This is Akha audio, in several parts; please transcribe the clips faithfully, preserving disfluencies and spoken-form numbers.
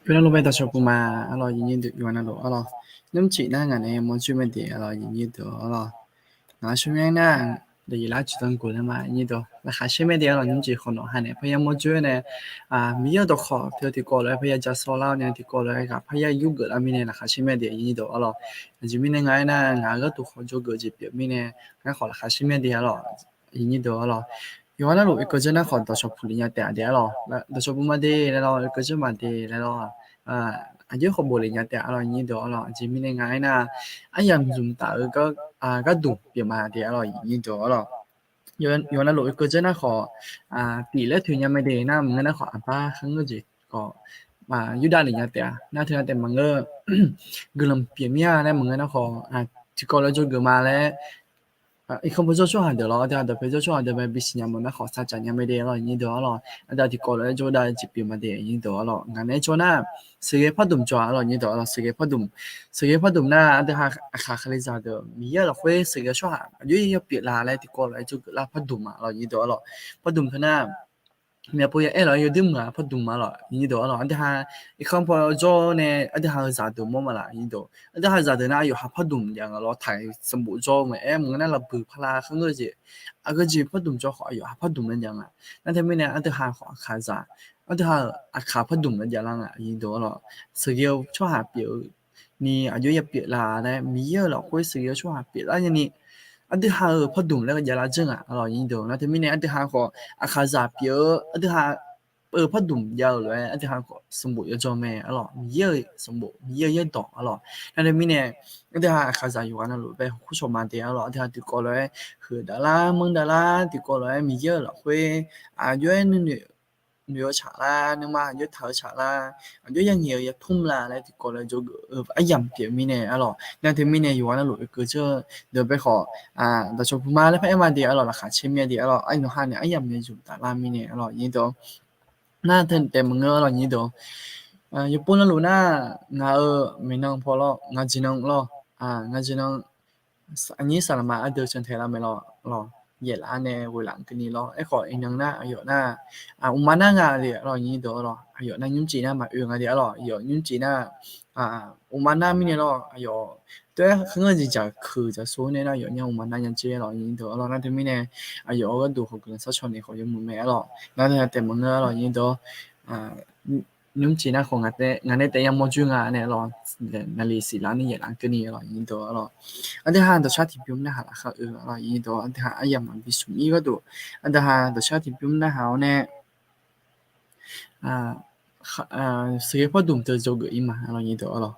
Yawqha navluf bae dawqshawq puq ma, arlawr, yawqha navluf, arlawr. Nymrcif nar ngaq nae mawrjoer mae de, arlawr, yawqha navluf, arlawr. Ngaq-euq tsawrmyanr nar, daefyaf lar ciqdanr guq nar ma, yawqha navluf, laqkhaq sher mae de, arlawr. Nymrcif khawf nawq ha nae parya mawrjoer nae, Miqyaer-euq dawqkawq teu tiqkawv lof-aer parya ja sawr lar-awr nae tiqkawv lof-aer ghaq parya yurgeuf lar mirnae laqkhaq sher mae de, yawqha navluf, arlawr. Aqjeq mirnae ngaq-aer nar, ngaq-euq gharduq khawf jawrgeuf jeq pyeuf mirnae, ngar khawf laqkhaq sher mae de, arlawr. Yawqha navluf, oekeuv dzeur nar khawf dawqshawq puq lef nya taef-a de, arlawr. Dawqshawq puq ma de laer lawr, oekeuv dzeur ma de laer lawr. Aqjox khawf bof lef nya taef, arlawr, yawqha navluf, arlawr. Aqjeq mirnae ngaq-aer nar, aryamq zmq taf-eu gharduq pyeuf ma de, arlawr, yawqha navluf, arlawr. Yawqha navluf, oekeuv dzeur nar khawf, tif laer toeq nya mae de nar, maqngeur nar khawf aqbar kharngeur jeq khawf yurdav lef nya taef-a. Nar teu nar taef maqngeur, guiqlanq pyeuf mir-a laer maqngeur nar khawf, tiqkawv lof-aer jawrgeuf ma laer irkanr pawjawr tsawrhaq deuq lawr, aqdui-aq dawqpae jawr tsawrhaq deuq mae bisiq nya mawf nar khawf sar caf nya mae de, arlawr, yawqha navluf, arlawr. Aqdui-aq tiqkawv lof-aer jawr dav jeq pyeuf ma de, yawqha navluf, arlawr. Ngaq nae jawr nar, sheuqghae pardmq jawr-a, arlawr, yawqha navluf, arlawr. Sheuqghae pardmq, sheuqghae pardmq nar, aqdui-aq aqkaq aqkaq le zaqdeuq Miqyaer-euq lafkhoer sheuqghae tsawrhaq aqjox yawpyeuf laf laer tiqkawv lof-aer jawrgeuf lar pardmq ma, arlawr, yawqha navluf, arlawr. Pardmq teu nar, myavpov ya aer lawq-aer yawdui meuq-aq pardmq ma lawq, yawqha navluf, arlawr. Aqdui-aq irkanr pawjawr nae aqdui-aq-euq zaqdeuq mawr ma laf, yawqha navluf. Aqdui-aq zaqdeuq nar aqyawf ha pardmq jav nga lawr, taq-iq sanqbof jawr-eu mae, aer maqngeur nar lafbuiq pala kharngeur jeq, aqgeu jeq pardmq jawr khawf aqyawf ha pardmq laer jav nga. Nar teumirnae aqdui-aq khawf aqkaq zaq, aqdui-aq aqkaq pardmq laer javlar nga, yawqha navluf, arlawr. Sheuqghae-eu tsawrhaq pyeuf-eu ni aqjox yawpyeuf laf laer Miqyaer-euq lafkhoer sheuqghae-eu tsawrhaq pyeuflar nyani, aqdui-aq-euq pardmq laer javlar dzeur nga, arlawr, yawqha navluf. Nar teumirnae aqdui-aq khawf aqkaq zaq pyeuf-eu aqdui-aq-euq pardmq jav-eu lof-aer aqdui-aq khawf sanqbof yawjawr mae, arlawr. Miqyaer-euq sanqbof, Miqyaer-euq yaerdawq, arlawr. Nar teumirnae aqdui-aq aqkaq zaq yawqha navluf bae hawkhoer shawq ma de, arlawr. Aqdui-aq tiqkawv lof-aer huiqdav lar manrdavlar, tiqkawv lof-aer Miqyaer-euq lafkhoer aqjox-aer nuinoeq noeq-eu tsaqlar, nuima aqjox taq-eu tsaqlar, aqjox yangaeq-eu yatmr la laer tiqkawv lof-aer jawrgeuf-eu aryamq pyeuf mirnae, arlawr. Nar teumirnae yawqha navluf oekeuv dzeur deuq bae khawf, dawqshawq puq ma laer paraer ma de, arlawr, laqkhaq caer mya de, arlawr. Aqnawq ha nae aryamq nae zmq taflar mirnae, arlawr, yawqha navluf. Nar teu taef maqngeur, arlawr, yawqha navluf. Yawpov navluf nar, ngaq-euq maeqnan paw lawr, ngaq jeq nan lawr, ngaq jeq nan aqnyir saqlaqma ardeuv cantae lar mae lawr, lawr. Yaeflaf-a nae ghoeqlaf keuvni lawr. Aerkhawf iqnan nar aqyawf nar, uqma nar nga le, arlawr, yawqha navluf, arlawr. Aqyawf nar nymrcif nar maqoe nga de, arlawr. Aqyawf nymrcif nar, uqma nar mirnae lawr, aqyawf tov-aer kharngeur jeq dzaq keuq dzaq sor nae nar aqyawf nya uqma nar nya jer, arlawr, yawqha navluf, arlawr. Nar teumirnae aqyawf-euq gharduq khawf guiqlanq sarcaw ni khawf yawmuiq mae, arlawr. Nar teu taef maqngeur, arlawr, yawqha navluf. Nymrcif nar khawf ngaq nae taef yamawr joer nga nae, arlawr. Naqli siqlar ni yaeflaf keuvni, arlawr, yawqha navluf, arlawr. Aqdui-aq dawqshar tiqbymr narhaq lafkhoer-eu, arlawr, yawqha navluf. Aqdui-aq aryamq maqbi smq-ir gharduq, aqdui-aq dawqshar tiqbymr narhaq-awr nae sheuqghae pardmq teu jawrgeuf-ir ma, arlawr, yawqha navluf, arlawr.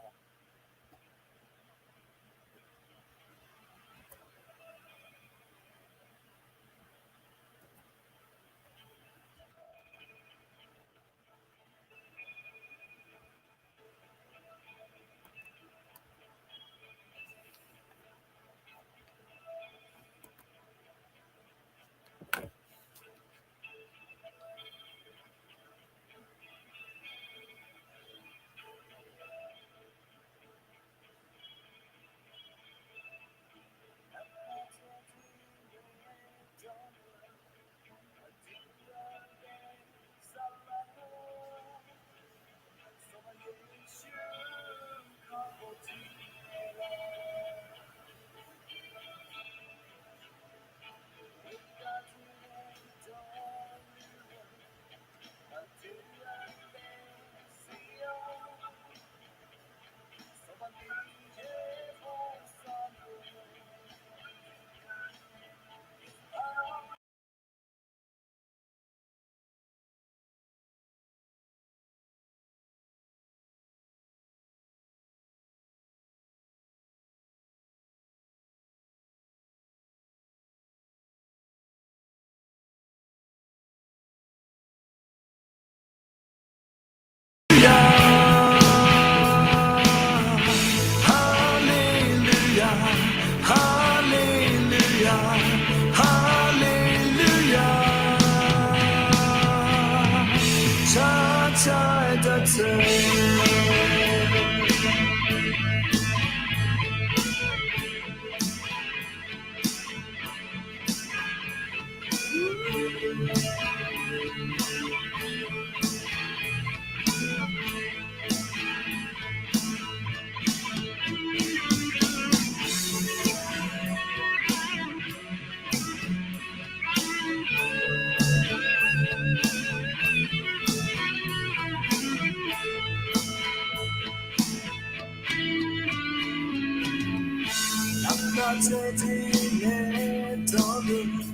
Teudir nae dawrluf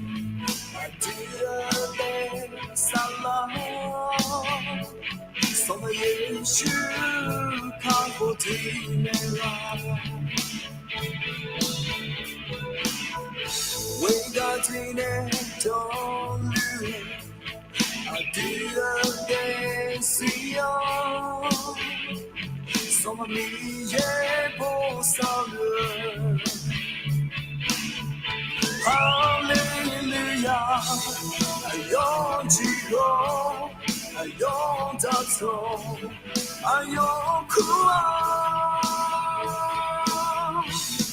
aqdui-eu nae saflar-awr, Sanqpaq Yeqsur kakhof tiqnaeq lar. Ghoegaq tiqnaeq dawrluf aqdui-eu daefzir-awr, Sanqpaq Miqyaer bosav-eu Haleluya, aqyawf jiqghawr, aqyawf dawqtawq, aqyawf kur-aq,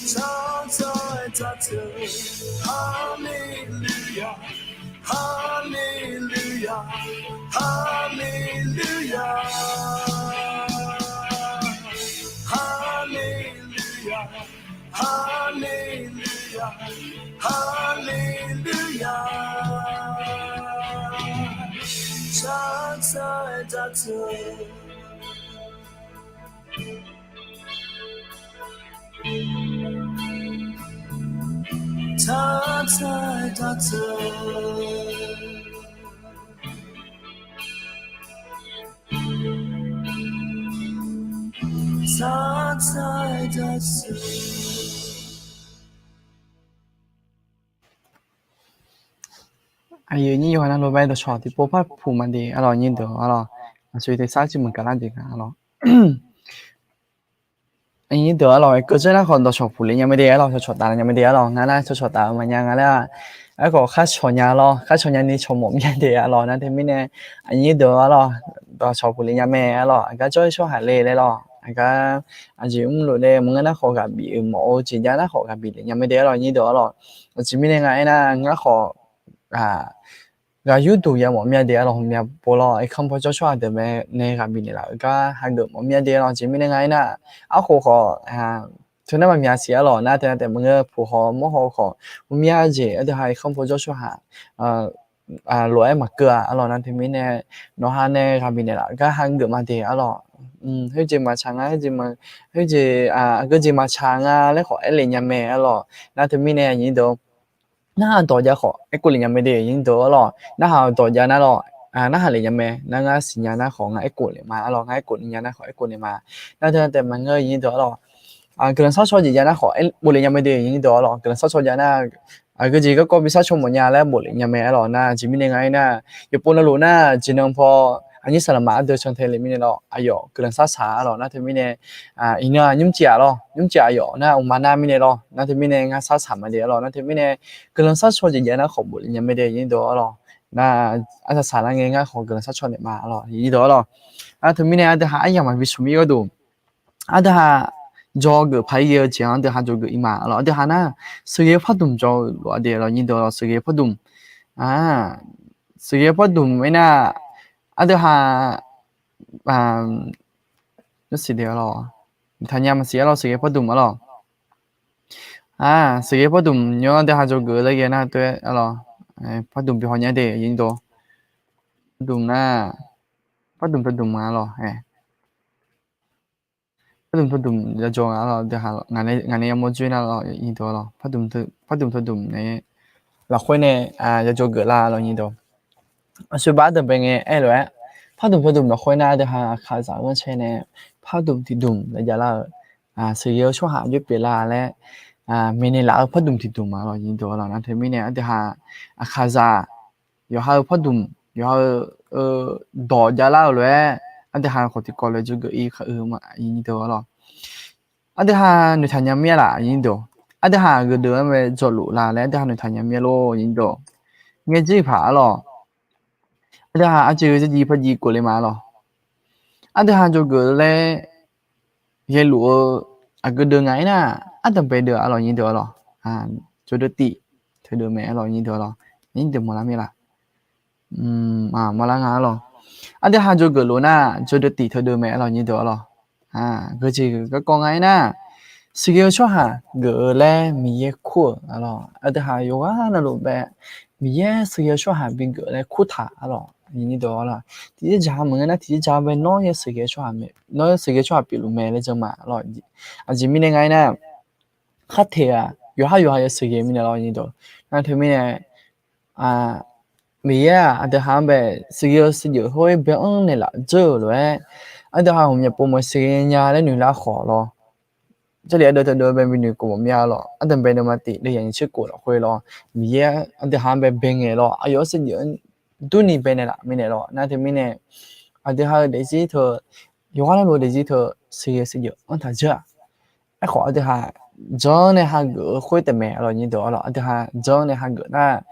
tsaqtsaq-aer daqteu. Haleluya, haleluya, haleluya, haleluya, haleluya, haleluya, tsaqtsaq-aer daqteu. Tsaqtsaq-aer daqteu. Tsaqtsaq-aer daqteu. Aqyuif nyir yawqghaq navluf bae dawqshawq tiqpov par puq ma de arlawq, nyir deuq arlawq. Aqsur tersar ciq meuq gaqlar jeq nga arlawq. Aqnyir deuq arlawq, keuv dzaer nar khawf dawqshawq puq le nya mae de arlawq, cawqcawq taf nya mae de arlawq. Ngar nar cawqcawq taf-eu maqnya nga laer-aq, aerkhawf khar cawq nya lawr, khar cawq nya ni cawq mawf mya de arlawq. Nar teumirnae aqnyir deuq arlawq, dawqshawq puq le nya mae arlawq. Aqgar jawr-ir tsawrhaq le laer lawr, aqgar aqjeq mrluf le maqngeur nar khawf ghaq bif-euq mawf-eu jeq jav nar khawf ghaq bif le nya mae de arlawq, nyir deuq arlawq. Aqjeq mirnae nga aernar, ngar khawf ghaq yurduq yamawf mya de arlawq, hmqmya pov lawr, irkanr paw jawr tsawrhaq deuq mae nae ghaq bifnaeq laf-euq gar hageuf mawf mya de arlawq. Aqjeq mirnae nga aernar, arkhof khawf teunar maqmya siq arlawq. Nar teunav taef maqngeur, puq haw mawr haw khawf, mrmya jeq aqdui ha irkanr paw jawr tsawrhaq lof-aer maqkeuv-a arlawq. Nar teumirnae nawqha nae ghaq bifnaeq laf-euq gar hageuf ma de arlawq. Khoerjeq maqtsaq nga, khoerjeq, aqgeujeq maqtsaq nga laer khawf aer le nya mae arlawq. Nar teumirnae aqnyir deuq narhaq dawq jav khawf aerkhof le nya mae de, aqnyir deuq arlawq. Narhaq dawq jav nar lawr, narhaq le nya mae. Nar ngar siqnya nar khawf ngar aerkhof le ma arlawq, ngar aerkhof le nya nar khawf aerkhof le ma. Nar teunav taef maqngeur, aqnyir deuq arlawq. Guiqlanq sharcaw jeq jav nar khawf aerkhof le nya mae de, aqnyir deuq arlawq. Guiqlanq sharcaw jav nar, aqgeujeq garkawv bi sharcaw mawf nya laer bof le nya mae arlawq. Nar aqjeq mirnae nga aernar, yawqpov navluf nar jeqnan paw aqnyir saqlaqma ardeuv cantae le mirnae lawr, aqyawf guiqlanq shar saq arlawq. Nar teumirnae iqnan nymrcif-aq lawr, nymrcif aqyawf nar uqma nar mirnae lawr. Nar teumirnae ngar shar saq ma de arlawq. Nar teumirnae guiqlanq sharcaw jeq jav nar khawf bof le nya mae de, aqnyir deuq arlawq. Nar arsaq saq lar ngae ngar khawf guiqlanq sharcaw naeq ma arlawq, aqnyir deuq arlawq. Nar teumirnae aqdui ha aryamq maqbi smq-ir gharduq, aqdui ha jawr geuf paq-ir ghae-eu jeq-anr aqdui ha jawr geuf-ir ma arlawq. Aqdui ha nar sheuqghae-eu pardmq jawr-eu lof-a de arlawq, aqnyir deuq arlawq. Sheuqghae-eu pardmq, sheuqghae-eu pardmq aernar, aqdui ha, arsiq de arlawq, taqnya maqsiq arlawq, sheuqghae-eu pardmq arlawq. Sheuqghae-eu pardmq nymr aqdui ha jawr geuf laer ghae nar teu arlawq, pardmq bi haw nya de, aqnyir deuq. Pardmq nar, pardmq tadmq ma arlawq. Pardmq tadmq yajawr nga arlawq, ngaq nae yamawr dzoer nar arlawq, aqnyir deuq arlawq. Pardmq tadmq nae lafkhoer nae yajawr geuf lar arlawq, aqnyir deuq. Aqsur baf ardmq bae ngae aer lof-aer, pardmq tadmq lafkhoer nar aqdui ha aqkaqzaq ghanrcae nae pardmq tiqdmq laer javlar-eu, sheuqghae-eu tsawrhaq jawr pyeuflar laer maeqnaeq laf-eu pardmq tiqdmq ma arlawq, aqnyir deuq arlawq. Nar teumirnae aqdui ha aqkaqzaq yawqha-eu pardmq, yawqha-eu dawq javlar-eu lof-aer, aqdui ha khawf tiqkawv lof-aer jawr geuf-ir kar-eu ma, aqnyir deuq arlawq. Aqdui ha noeqtaq nya mir-a laf, aqnyir deuq. Aqdui ha aqgeu deuq-anr mae jawrluf la laer aqdui ha noeqtaq nya mir-a lor, aqnyir deuq. Ngaejir paq arlawq, aqdui ha aqjeq-eu jarjiv parjiv kov le ma arlawq. Aqdui ha jawr geuf laer ghaeluf-eu aqgeu deuq nga aernar, ardanqbae deuq arlawq, aqnyir deuq arlawq. Jawrdeuv tif teudeuq mae arlawq, aqnyir deuq arlawq. Aqnyir deuq maqlar mir-a laf, maqlar nga arlawq. Aqdui ha jawr geuf lof nar jawrdeuv tif teudeuq mae arlawq, aqnyir deuq arlawq. Geujeq garkawv nga aernar, sheuqghae-eu tsawrhaq geuf-eu laer Miqyaer kur-euq arlawq. Aqdui ha yawqghaq navluf bae Miqyaer sheuqghae-eu tsawrhaq bigeuf laer kurtaq arlawq, aqnyir deuq arlawq. Tiqjeqjaq maqngeur nar tiqjeqjaq bae nawr sheuqghae-eu tsawrhaq pyeufluf mae laer jan ma arlawq. Aqjeq mirnae nga aernar, kharteq-aq yawqhar yawqha yawshuif ghae mirnae lawr nyiq dawq. Nar teumirnae, Miqyaer-aq aqdui ha-anr bae sheuqghae-eu sheuqjeuf khoer bae-anr naeqlaf dzeur-euq lof-aer, aqdui ha ghawqmya pov maqsheuqghae nya laer noeq lar khawf lawr. Jarlif aqdui teudeuv bae binoeq khof mawf mya lawr. Aqdui bae nuima tif le yaqnyir tser khof lafkhoer lawr, Miqyaer aqdui ha-anr bae bae ngaeq lawr, aqyawf-anr sheuqjeuf-anr durni bae naeqlaf mirnae lawr. Nar teumirnae, aqdui ha-eu daefzir teu, yawqghaq navluf daefzir teu sheuqghae sheuqjeuf-anr taq dzeur-aq, aerkhawf aqdui ha janr nae hageuf-eu khoer taef mae lawr nyiq dawq lawr. Aqdui ha janr nae hageuf nar,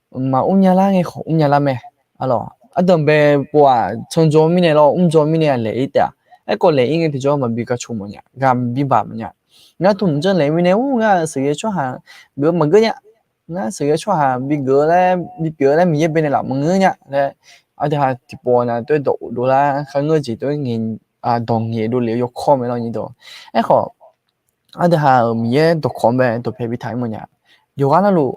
maqmr nya lar ngae khawf mr nya lar mae. Aqlawq aqdui bae pov-aq canjaw mirnae lawr, mrjaw mirnae-aq laeq-ir taef-aq, aerkhawf laeq-ir ngae tiqjawr maqbi gaq coq mawf nya, ghaq bi baq mawf nya. Ngar tmq janr laeq mirnae ur ngar sheuqghae tsawrhaq geuf maqgeur nya. Ngar sheuqghae tsawrhaq bigeuf laer bipyeuf laer Miqyaer bae naeqlaf maqngeur nya laer, aqdui ha tiqpov nav toer dawq of dovlar kharngeur jeq toer ngae, dawq ngaeq dovlef-eu yawkawr mae lawr nyiq dawq. Aerkhawf aqdui ha-euq Miqyaer dawqkawq-anr bae dawqpae bitaq-ir mawf nya. Yawqghaq navluf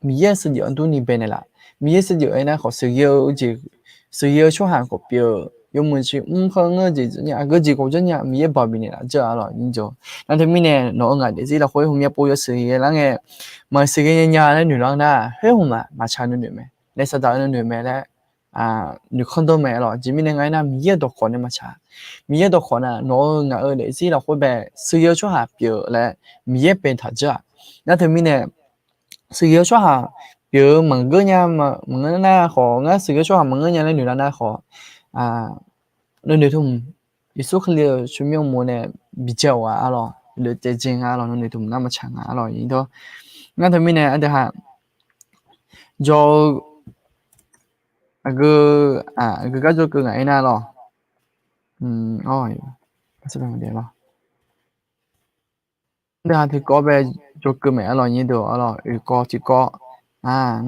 Miqyaer-euq sheuqjeuf-anr durni bae naeqlaf. Miqyaer sheuqjeuf aernar khawf sheuqghae-eu jeq, sheuqghae-eu tsawrhaq khawf pyeuf-eu, yawmuiq jeq mr kharngeur jeq dzeur nya, aqgeu jeq khawf dzeur nya, Miqyaer baoq bifnaeq laf dzeur-a lawr nyiq dawq. Nar teumirnae nawq-eu ngaq daefzir lafkhoer ghawqmya pov yawshuif ghae lar ngae, maqsheuqghae nya nya laer noeq lar nar, khoer hmq-aq maqtsaq nuinoeq mae. Laeq Saqdaq-eu nuinoeq mae laer noeqkhanr dawr mae lawr. Aqjeq mirnae nga aernar, Miqyaer-euq dawqkawq nae maqtsaq. Miqyaer dawqkawq nar nawq-eu ngaq-eu daefzir lafkhoer bae sheuqghae-eu tsawrhaq pyeuf laer Miqyaer bae taq dzeur-aq. Nar teumirnae sheuqghae-eu tsawrhaq pyeuf-eu maqngeur nya, maqngeur nar khawf, ngar sheuqghae-eu tsawrhaq maqngeur nya laer noeq lar nar khawf, nuinoeq tmq, Yeqsur Kali-euq tsawrmyanr uqmov nae bijae-awq-a lawr, lof caevdzae nga lawr, nuinoeq tmq nar maqtsaq nga lawr nyiq dawq. Nar teumirnae aqdui ha jawr-eu aqgeu, aqgeu gar jawrkeuv ngaq aernar lawr. Aqdui ha tiqkawv bae jawrkeuv maeq-a lawr nyiq dawq-a lawr. Oeqkawv tiqkawv,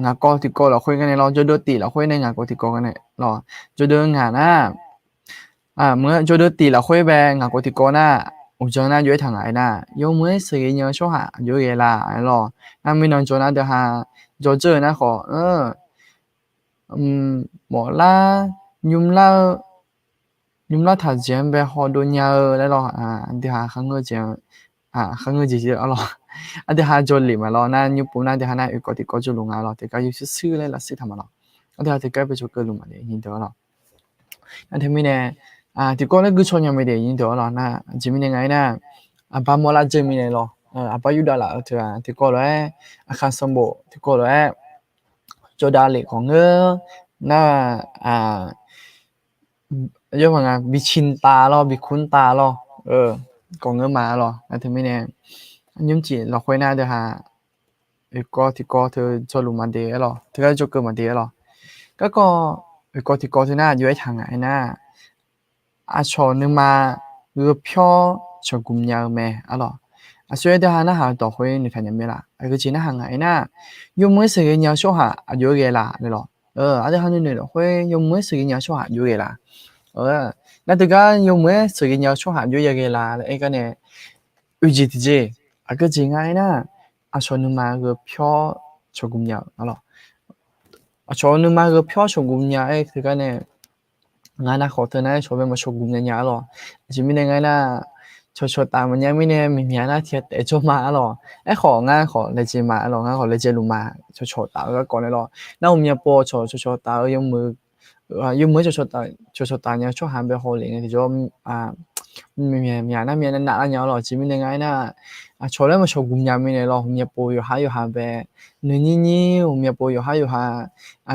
ngaqkawv tiqkawv lafkhoer gar nae lawr, jawrdeuv tif lafkhoer nae ngaqkawv tiqkawv gar nae lawr. Jawrdeuv ngaq nar, mq-anr jawrdeuv tif lafkhoer bae ngaqkawv tiqkawv nar, uqdzan nar jov-aer taq ngaq aernar, yawmuiq-aer sheuqghae nya-eu tsawrhaq aqjox-aer ghae la-a lawr. Nar mirnan jawr nar deuq ha jawr dzeur-eu nar khawf, mawflar, nymr lar-eu, nymr lar taq jeq-anr bae hawdov nya-eu laer lawr. Aqdui ha kharngeur jeq, kharngeur jeq-a lawr. Aqdui ha jawrlef maqlawr nar, nymr pov nar deuq ha nar oeqkawv tiqkawv jawrluf nga lawr, tiqkawv yawshuir shuir laer lafsir taq maqlawr. Aqdui ha tiqkawv bae jawrkeuv luf maqle nyiq dawq-a lawr. Nar teumirnae tiqkawv laer guicaw nya mae de nyiq dawq-a lawr. Nar aqjeq mirnae nga aernar, aqbar mawrlar dzeur mirnae lawr, aqbar yurdav laf-eu teu-aq tiqkawv lof-aer, aqkhaq sanqbof tiqkawv lof-aer jawrdav lef khawf ngeur nar, yawr ma nga bici tav lawr, bikur tav lawr, khawf ngeur ma-a lawr. Nar teumirnae nymrcif lafkhoer nar deuq ha oeqkawv tiqkawv teu jawrluf maqde-a lawr, teugar jawrkeuv maqde-a lawr. Garkawv oeqkawv tiqkawv teu nar aqjox-aer taq ngaq aernar, aqcawq nuima gheu pyawr cawqgmq nya-eu mae-a lawr. Aqcawq-aer deuq ha narhaq-eu dawq khoer noeqtaq nya mae laf. Aqgeu jeq narhaq ngaq aernar, yawmuiq-aer sheuqghae nya-eu tsawrhaq aqjox-aer ghae la laer lawr. Aqdui ha nuinoeq lafkhoer yawmuiq-aer sheuqghae nya-eu tsawrhaq aqjox-aer ghae la. Nar deuq gar yawmuiq-aer sheuqghae nya-eu tsawrhaq aqjox-aer ghae la laer aer gar nae, oeq jeq tiqjeq, aqgeu jeq nga aernar, aqcawq nuima gheu pyawr cawqgmq nya-eu-a lawr. Aqcawq nuima gheu pyawr cawqgmq nya-aer teugar nae, ngar nar khawf teu nar-aer cawq bae maqcawqgmq nya nya-a lawr. Aqjeq mirnae nga aernar, cawqcawq taf maqnya mirnae miqmyaq nar tiq ghaq taef jawr ma-a lawr. Aerkhawf ngar khawf laejae ma-a lawr, ngar khawf laejae luf ma, cawqcawq taf-eu garkawv nae lawr. Nar ghawqmya pov cawq cawqcawq taf-eu yawmuiq, yawmuiq-aer cawqcawq taf nya-eu tsawrhaq bae hawlef ngae tiqjawr, miqmyaq nar myav nav nav lar nya-a lawr. Aqjeq mirnae nga aernar, aqcawq laer maqcawqgmq nya mirnae lawr, ghawqmya pov yawqhar yawqha bae, nuinyir nyir ghawqmya pov yawqhar yawqha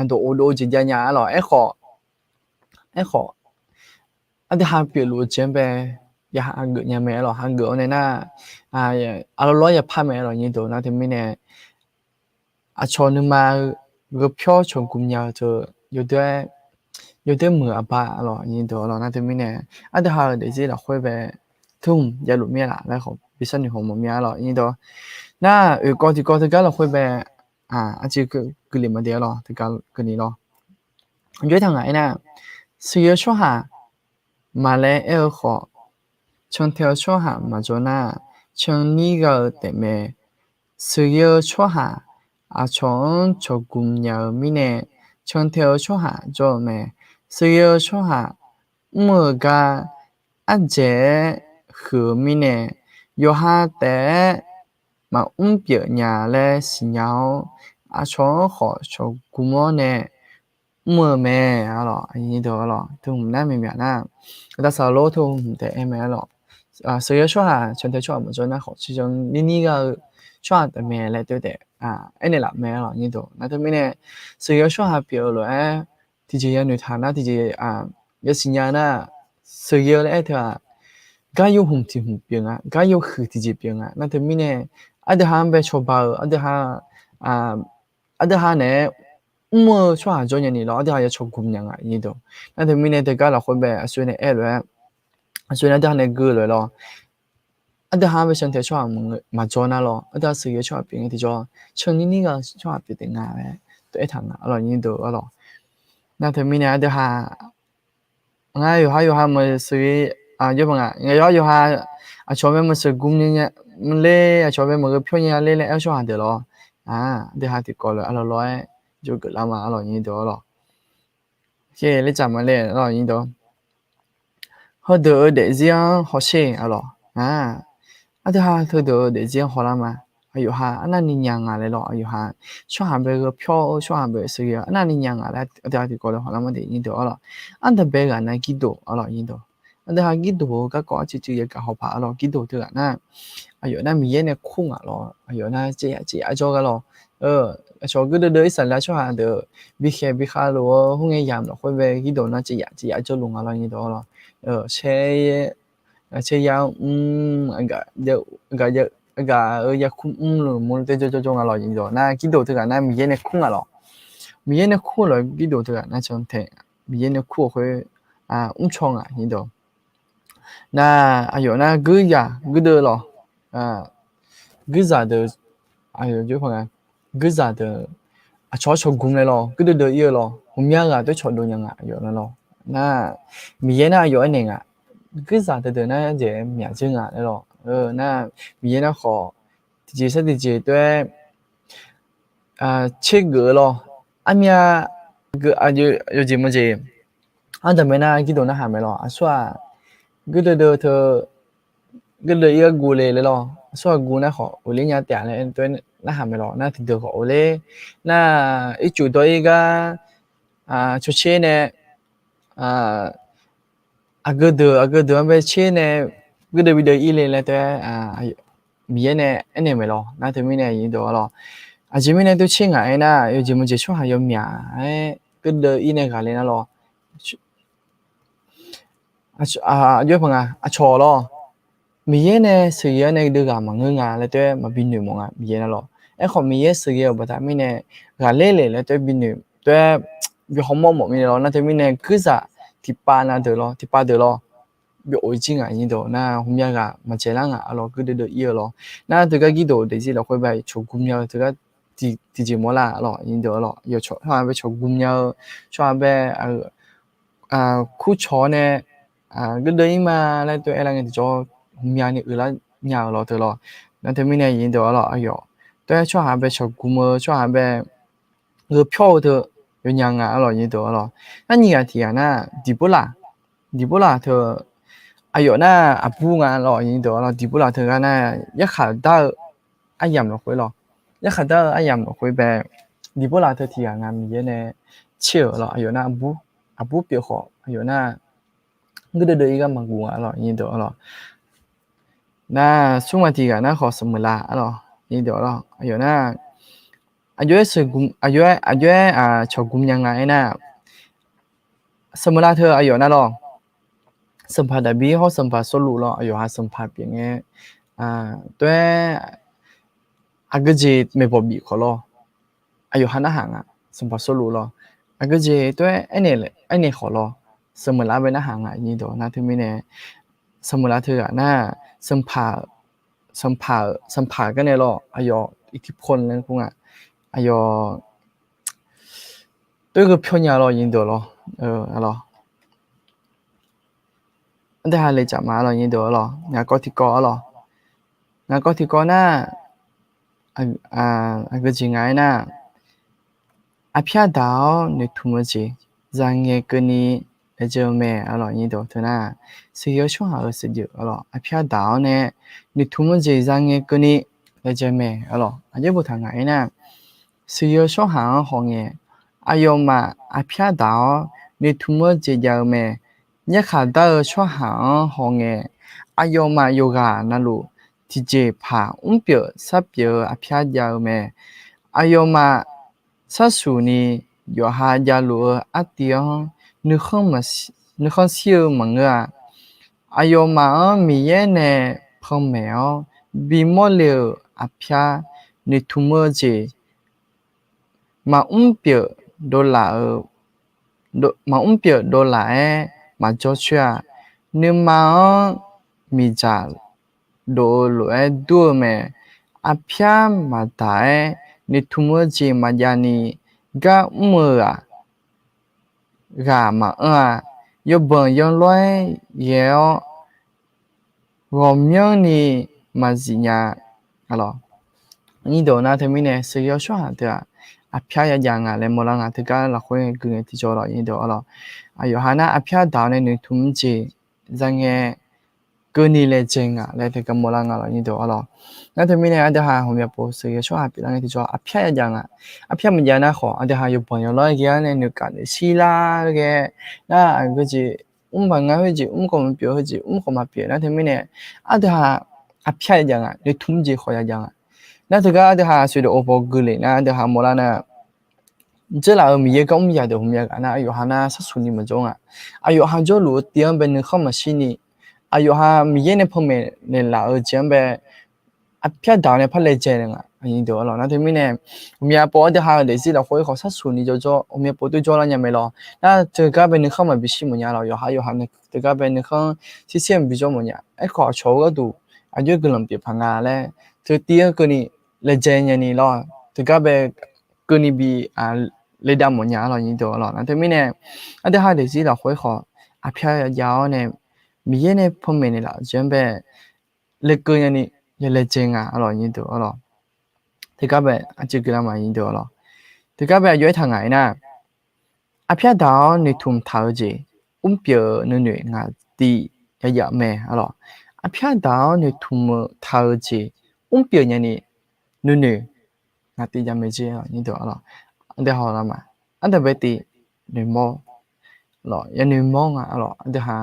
dawq of dov-eu jeq jav nya-a lawr. Aerkhawf, aerkhawf, aqdui ha pyeufluf-eu jeq-anr bae ya hageuf nya mae-a lawr. Hageuf-awr nae nar, aqlawr lawr yapar mae-a lawr nyiq dawq. Nar teumirnae aqcawq nuima gheu pyawr cawqgmq nya-eu teu yawdoer muiq-eu aqbar-a lawr nyiq dawq-a lawr. Nar teumirnae aqdui ha-euq daefzir lafkhoer bae tmr javluf mir-a laf laer khawf bi sharnoeq hawmawf mir-a lawr nyiq dawq. Nar oeqkawv tiqkawv teugar lafkhoer bae aqjeq keuvle maqde-a lawr, teugar keuvle lawr. Aqjox-aer taq ngaq aernar, sheuqghae-eu tsawrhaq maqlaer aer-eu khawf, cantae-eu tsawrhaq maqjawr nar, canlir gha-eu taefmae. Sheuqghae-eu tsawrhaq aqcawq-anr cawqgmq nya-eu mirnae, cantae-eu tsawrhaq jawr-eu mae. Sheuqghae-eu tsawrhaq mr-eu gar ardzaeq-aer huiq-eu mirnae, yawqha taef-aer maqmr pyeuf nya laer siqnya-awr, aqcawq-anr khawf cawqgum-awr nae mr-eu mae. Arlawq, teu hmq nar maeqmyaq nar, aqda saqlor teu hmq taef-aer mae. Arlawq, sheuqghae-eu tsawrhaq cantae tsawrhaq maqjawr nar khawf, ciqjanq nirnir gha-eu tsawrhaq taef mae laer teu taef aernaeq laf mae. Arlawq, nar teumirnae sheuqghae-eu tsawrhaq pyeuf-eu lof-aer tiqjeq yanoeq taq nar tiqjeq yasiqnya nar, sheuqghae-eu laer aer teu-aq, gar yawhmq tiq hmq pyeuf nga, gar yawhuiq tiqjeq pyeuf nga. Nar teumirnae aqdui ha-anr bae cawba-eu, aqdui ha, aqdui ha naeq-aer mr-eu tsawrhaq jawr nya ni lawr, aqdui ha ya cawqgum nya nga nyiq deuq. Nar teumirnae teugar lafkhoer bae aqsur nae aer lof-aer, aqsur nae aqdui ha nae gui lof-aer lawr, aqdui ha-anr bae cantae tsawrhaq maqjawr nar lawr, aqdui ha sheuqghae-eu tsawrhaq pyeuf ngae tiqjawr, cantae nirnir gha-eu tsawrhaq pyeuf taef nga laer teu aertaq nga. Arlawq, nyiq deuq. Arlawq, nar teumirnae aqdui ha ngar yawqha yawqha maqsheuq, yawr paq nga, ngar yawqha yawqha aqcawq bae maqsheuq gum nya nya ler, aqcawq bae maqgheu pyawr nya ler laer aer-eu tsawrhaq deuq lawr, aqdui ha tiqkawv lof-aer arlawr lawr-aer jawrgeuf lar ma. Arlawq, nyiq deuq. Arlawq, ler tsaf ma ler. Arlawq, nyiq deuq. Heudeuq-eu daefzir-anr hawsher. Arlawq, aqdui ha heudeuq-eu daefzir-anr hawlar ma. Aqyawf ha arnavni nya nga laer lawr, aqyawf ha tsawrhaq bae gheu pyawr-eu, tsawrhaq bae sheuqghae-eu arnavni nya nga laer aqdui ha tiqkawv lof hawlar ma de. Nyiq deuq. Arlawq, ardanqbae ghaq nar Girdof. Arlawq, nyiq deuq. Aqdui ha Girdof-eu garkawv arciv civ yagaq hawpaq. Arlawq, Girdof teughaq nar, aqyawf nar Miqyaer nae kur ngaq lawr, aqyawf nar caev yaf caev yaf jawr gha lawr. Aqcawq guirdeuv deuv Irsaqleqlav tsawrhaq deuq bikhaeq bikhav lof-eu khoerngae yamq lafkhoer bae Girdof nar caev yaf caev yaf jawrluf nga lawr. Nyiq deuq. Arlawq, caer caer yar mr, aqgaf-eu yarkur mr luf mur teu jawr jawr jawr nga lawr. Nyiq deuq. Nar Girdof teughaq nar Miqyaer nae kur ngaq lawr. Miqyaer nae kur lawr, Girdof teughaq nar cantae Miqyaer nae kur-euq khoer mrcaw ngaq. Nyiq deuq. Nar aqyawf nar guirzaq guirdeuv lawr, guirzaq deuq, aqyawf jawr paq nga, guirzaq deuq aqcawq-anr cawqgum laer lawr, guirdeuv deuv ir-eu lawr, ghawqmya ghaq toer cawqdov nya nga. Aqyawf nar lawr, nar Miqyaer nar aqyawf aernaeq nga, guirzaq deuq deuq nar jaeq-aer myaq dzeur nga laer lawr. Nar Miqyaer nar khawf tiqjeq sar tiqjeq toer tsergeuf-eu lawr, armyav yawqjeq maqjeq. Ardanqbae nar Girdof narhaq mae lawr, aqsur-aq guirdeuv deuv teu guirdeuv ir-aer guv le laer lawr, aqsur-aq guv nar khawf uqler nya taef-a laer toer narhaq mae lawr. Nar tiqdeuq khawf uqler, nar ircuf dawr ir gar cawtser nae aqgeu deuq aqgeu deuq-anr bae tser nae guirdeuv bideuv ir le laer toer Miqyaer nae aernaeq mae lawr. Nar teumirnae nyiq deuq. Arlawr, aqjeq mirnae toer tser ngaq-aer nar, yawqjeq maqjeq tsawrhaq yawmyaq-aer guirdeuv ir nae ghaq le nar lawr, aqjox paq nga, aqcawq lawr, Miqyaer nae sheuqghae-awr nae deuv ghaq maqngeur nga laer toer maqbi noeq mawf nga Miqyaer nar lawr. Aerkhawf Miqyaer sheuqghae-euq baqda mirnae ghaqler le laer toer bi noeq toer bi hawmawr mawf mirnae lawr. Nar teumirnae guirzaq tiqpav na deuq lawr, tiqpav deuq lawr, byov-eu jir ngaq nyiq deuq. Nar ghawqmya ghaq maqjaeq lar ngaq. Arlawr, guirdeuv deuv ir-eu lawr. Nar teugar Girdof daefzir lafkhoer bae cawqgum nya-eu teugar tiqjeq mawr lar. Arlawr, nyiq deuq. Arlawr, yawqcawq tsawrhaq bae cawqgum nya-eu, tsawrhaq bae kurcawq-awr nae guirdeuv ir ma laer toer aerlar ngae tiqjawr ghawqmyani uiqlar nya-euq lawr teu lawr. Nar teumirnae nyiq deuq. Arlawr, aqyawf toer tsawrhaq bae cawqgum-eu, tsawrhaq bae gheu pyawr-eu teu yawnyaf nga. Arlawr, nyiq deuq. Arlawr, nar nyiq ghaq tiq ghaq nar Diqborlaq, Diqborlaq teu aqyawf nar aqbur nga. Arlawr, nyiq deuq. Arlawr, Diqborlaq teugar nar yarkhaq dar-eu aryamq lafkhoer lawr, yarkhaq dar-eu aryamq lafkhoer bae Diqborlaq teu tiq ghaq nga Miqyaer nae tser-euq lawr. Aqyawf nar aqbur pyeuf khawf aqyawf nar guirdeuv deuv ir gar maqguv nga. Arlawr, nyiq deuq. Arlawr, nar smr ghaq tiq ghaq nar khawf Sanqmeuqlav. Arlawr, nyiq deuq. Arlawr, aqyawf nar aqjox-aer, aqjox-aer cawqgum nya nga aernar, Sanqmeuqlav teu aqyawf nar lawr, Sanqpaq Daqbir hawr Sanqpaq Sawrluv lawr, aqyawf ha Sanqpaq pyeuf ngae toer aqgeujeq maeqbawq bif khawf lawr, aqyawf ha narhaq nga. Sanqpaq Sawrluv lawr, aqgeujeq toer aernaeq khawf lawr, Sanqmeuqlav bae narhaq nga nyiq deuq. Nar teumirnae Sanqmeuqlav teughaq nar, sanqpaq, sanqpaq gar nae lawr, aqyawf iqtirpov laer kur nga. Aqyawf toer gheu pyawr nya lawr, nyiq deuq lawr. Arlawr, aqdui ha le caf ma. Arlawr, nyiq deuq. Arlawr, ngaq kawv tiqkawv. Arlawr, ngaq kawv tiqkawv nar, aqgeujeq ngaq-aer nar, arpyar daq-awr noeqtmq-eu jeq zangae keuvni laejae-eu mae. Arlawr, nyiq deuq. Teu nar, sheuqghae-eu tsawrhaq-euq sheuqjeuf. Arlawr, arpyar daq-awr nae noeqtmq-eu jeq zangae keuvni laejae mae. Arlawq, aqjeq boftaq ngaq-aer nar, sheuqghae-eu tsawrhaq-anr hawngae, aqyawfmaf aqpyar daq-awr noeqtmq-eu jeq jav-eu mae. Yarkhaq dar-eu tsawrhaq-anr hawngae, aqyawfmaf yawqghaq navluf tiqjeqpaq mrpyeuf sarpyeuf-eu aqpyar jav-eu mae. Aqyawfmaf sharsuq ni yawqha javluf-eu artiv-anr nuikhanr shir-eu maqngeur-a. Aqyawfmaf-anr Miqyaer nae panmaeq-awr bimawr le-euq aqpyar noeqtmq-eu jeq maqmr pyeuf dovlaf-eu, maqmr pyeuf dovlaf-aer maqjawr coer-a. Nuima-anr miqdzaq dof-eu lof-aer dur-eu mae. Aqpyar maqdaq-aer noeqtmq-eu jeq maqjav ni gar mr-eu-aq, ghaq maqanr-a. Yawbanq yawlawr-aer ghae-awr ghawqmyanrni maqzif nya. Arlawq, nyir deuq nar teumirnae sheuqghae-eu tsawrhaq deuq-aq, aqpyar yajav nga laer mawrlar nga. Teugar lafkhoer gui ngae tiqjawr lawq, nyir deuq arlawq. Aqyawf ha nar aqpyar daq-awr nae noeqtmq-eu jeq za ngae keuvni laejae nga laer teugar mawrlar nga lawq, nyir deuq arlawq. Nar teumirnae aqdui ha ghawqmya pov sheuqghae-eu tsawrhaq pyeuflar ngae tiqjawr aqpyar yajav nga. Aqpyar maqjav nar khawf, aqdui ha yawbanq yawlawr-aer ghae-awr nae noeqkaf noeqshir lar ghae, nar aqgeu jeq mr baq nga, khoerjeq mr khawf maqpyeuf, khoerjeq mr khawf maqpyeuf nar teumirnae, aqdui ha aqpyar yajav nga, noeqtmq jeq khawf yajav nga. Nar teugar aqdui ha aqsur deuq-or paw gui lef nar aqdui ha mawrlar nar, dzeurlaf-euq Miqyaer gar mr yadeuq hmq ya ghaq nar, aqyawf ha nar sharsuq ni maqjawr nga. Aqyawf ha jawrluf-eu tiv-anr bae nuikhanr maqshir ni, aqyawf ha Miqyaer nae panmaeq naeqlaf-eu jeq-anr bae aqpyar daq-awr nae par laejae nga, nyir deuq arlawq. Nar teumirnae, ghawqmya pov aqdui ha-euq daefzir lafkhoer khawf sharsuq ni jawrjawr, ghawqmya pov tov jawrlar nya mae lawq. Nar teugar bae nuikhanr maqbi shir mawf nya lawq. Yawqha yawqha teugar bae nuikhanr shirshir maqbi jawr mawf nya. Aerkhawf aqcawq-eu gharduq aqjox-aer guiqlanq pyeuf paq nga laer, teu tiv-anr keuvni laejae nyani lawr, teugar bae keuvni bi le dav mawf nya arlawq, nyir deuq arlawq. Nar teumirnae, aqdui ha daefzir lafkhoer khawf aqpyar yajav-awr nae Miqyaer nae panmaeq naeqlaf-eu jeq-anr bae lekeuv nyani ya laejae nga arlawq, nyir deuq arlawq. Teugar bae aqjeq guiqlanq ma, nyir deuq arlawq. Teugar bae aqjox-aer taq ngaq-aer nar, aqpyar daq-awr noeqtmq taq-eu jeq mrpyeuf-eu nuinoeq ngaq tiv yayaf mae arlawq. Aqpyar daq-awr noeqtmq-eu taq-eu jeq mrpyeuf nyani nuinoeq ngaq tiv jav mae jeq, nyir deuq arlawq. Aqdui ha lar ma, aqdui bae tiv noeqmawr lawq, yanoeq mawr nga arlawq. Aqdui ha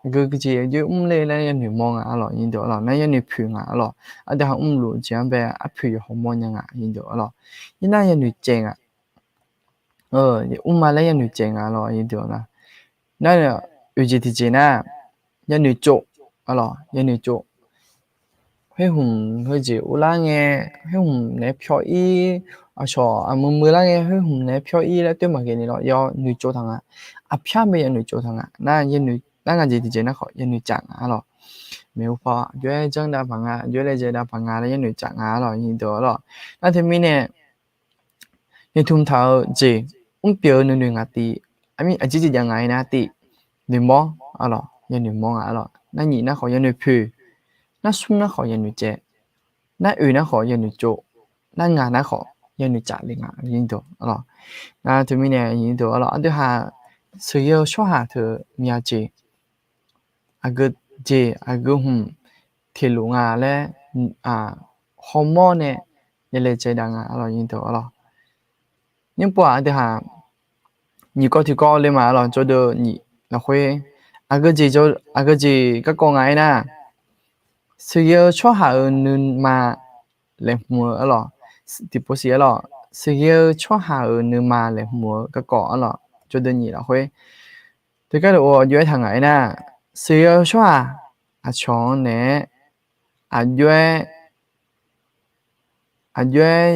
geu jeq aqjox-aer mr ler laer yanoeq mawr nga arlawq, nyir deuq arlawq. Nar yanoeq poeq nga arlawq. Aqdui ha mrluf jeq-anr bae arpoeq yawq hawmawr nya nga, nyir deuq arlawq. Irnar yanoeq caev nga, mrma laer yanoeq caev nga arlawq, nyir deuq arlawq. Nar oeq jeq tiqjeq nar, yanoeq tsov arlawq, yanoeq tsov. Khoerhmq heujeq uvlar ngae, khoerhmq naeq-aer pyawr-ir, aqcawq aqmui mui lar ngae khoerhmq naeq-aer pyawr-ir laer toer maqghae ni lawr, yanoeq tsov taq nga. Aqpyar bae yanoeq tsov taq nga. Nar yanoeq nar ngaq jeq tiqjeq nar khawf yanoeq tsaf nga arlawq. Maeqhu paw aqjox-aer janr dav paq nga, aqjox-aer laejae dav paq nga laer yanoeq tsaf nga arlawq, nyir deuq arlawq. Nar teumirnae noeqtmq taq-eu jeq mrpyeuf-eu nuinoeq ngaq tiv, aqjeq jeq jav ngaq-aer nar tiv noeqmawr arlawq, yanoeq mawr nga arlawq. Nar nyiq nar khawf yanoeq poeq, nar smr nar khawf yanoeq caev, nar oeq nar khawf yanoeq tsov, nar ngaq nar khawf yanoeq tsaf le nga, nyir deuq arlawq. Nar teumirnae nyir deuq arlawq, aqdui ha sheuqghae-eu tsawrhaq teu myav jeq aqgeu jeq aqgeu hmq teq luf nga laer hawmawr nae ya laejae dav nga arlawq, nyir deuq arlawq. Nymrpov-aq aqdui ha nyiq kawv tiqkawv le ma arlawq, jawrdeuv nyiq lafkhoer aqgeu jeq garkawv nga-aer nar, sheuqghae-eu tsawrhaq-euq nuima laeqhmq-eu arlawq, tiqpov siq arlawq, sheuqghae-eu tsawrhaq-euq nuima laeqhmq-eu garkawv arlawq, jawrdeuv nyiq lafkhoer. Teugar deuq-or aqjox-aer taq ngaq-aer nar, sheuqghae-eu tsawrhaq aqcawq-anr naeq-aer aqjox-aer aqjox-aer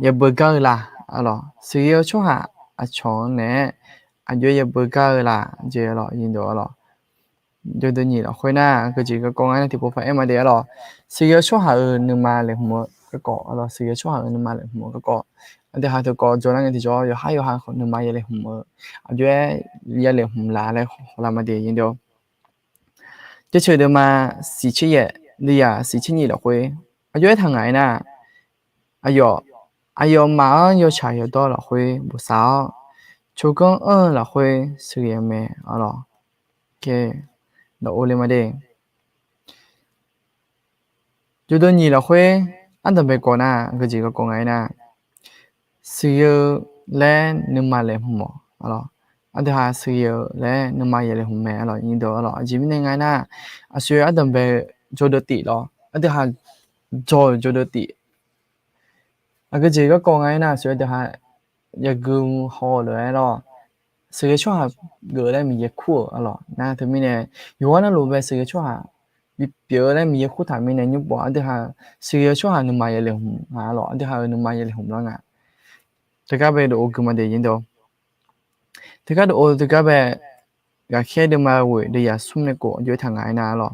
yabeu gar-eu la arlawq, sheuqghae-eu tsawrhaq aqcawq-anr naeq-aer aqjox-aer yabeu gar-eu la jeq arlawq, nyir deuq arlawq. Jawrdeuv nyiq lafkhoer nar, aqgeu jeq garkawv nga-aer nar tiqpov paq-aer ma de arlawq, sheuqghae-eu tsawrhaq-euq nuima laeqhmq-eu garkawv arlawq, sheuqghae-eu tsawrhaq-euq nuima laeqhmq-eu garkawv. Aqdui ha teukawv jawrlar ngae tiqjawr yawqhar yawqha khawf nuima ya laeqhmq-eu, aqjox-aer ya laeqhmq la laer hawlar ma de, nyir deuq. Jaceuq deuvma siq tser yaef, deuvyaq siq tser nyiq lafkhoer aqjox-aer taq ngaq-aer nar, aqyawf, aqyawfmaf-anr yawtsaq yawdawr lafkhoer bof sar-awr, tsawrganr anr-eu lafkhoer sheuqghae mae arlawq. Dawq or le ma de. Yawdawr nyiq lafkhoer ardanqbae kawv nar, aqgeujeq garkawv nga aernar, siqyoeq-eu laer nuima laeqhmq-awq. Aqdui ha siqyoeq-eu laer nuima yaeq laeqhmq mae. Aqlawq, nyiq deuq aqlawq, aqjeq mirnae nga aernar, aqsur ardanqbae jawrdeuv tif lawr, aqdui ha jawr-eu jawrdeuv tif. Aqgeujeq garkawv nga aernar, aqsur aqdui ha yagui haw-eu lof-aer lawr, siqyoeq tsawrhaq geuf laer Miqyaer kur-euq aqlawq. Nar teumirnae, yawqghaq navluf bae siqyoeq tsawrhaq bipyeuf-eu laer Miqyaer kurtaq mirnae nymr pov aqdui ha siqyoeq tsawrhaq nuima yaeq laeqhmq nga aqlawq, aqdui ha-euq nuima yaeq laeqhmq lar nga. Teugar bae dawqov gui ma de nyiq deuq. Teugar dawqov teugar bae, ghaqkhaer deuvma ghoeq deuv yaq smr nae khof aqjox-aer taq nga aernar aqlawq,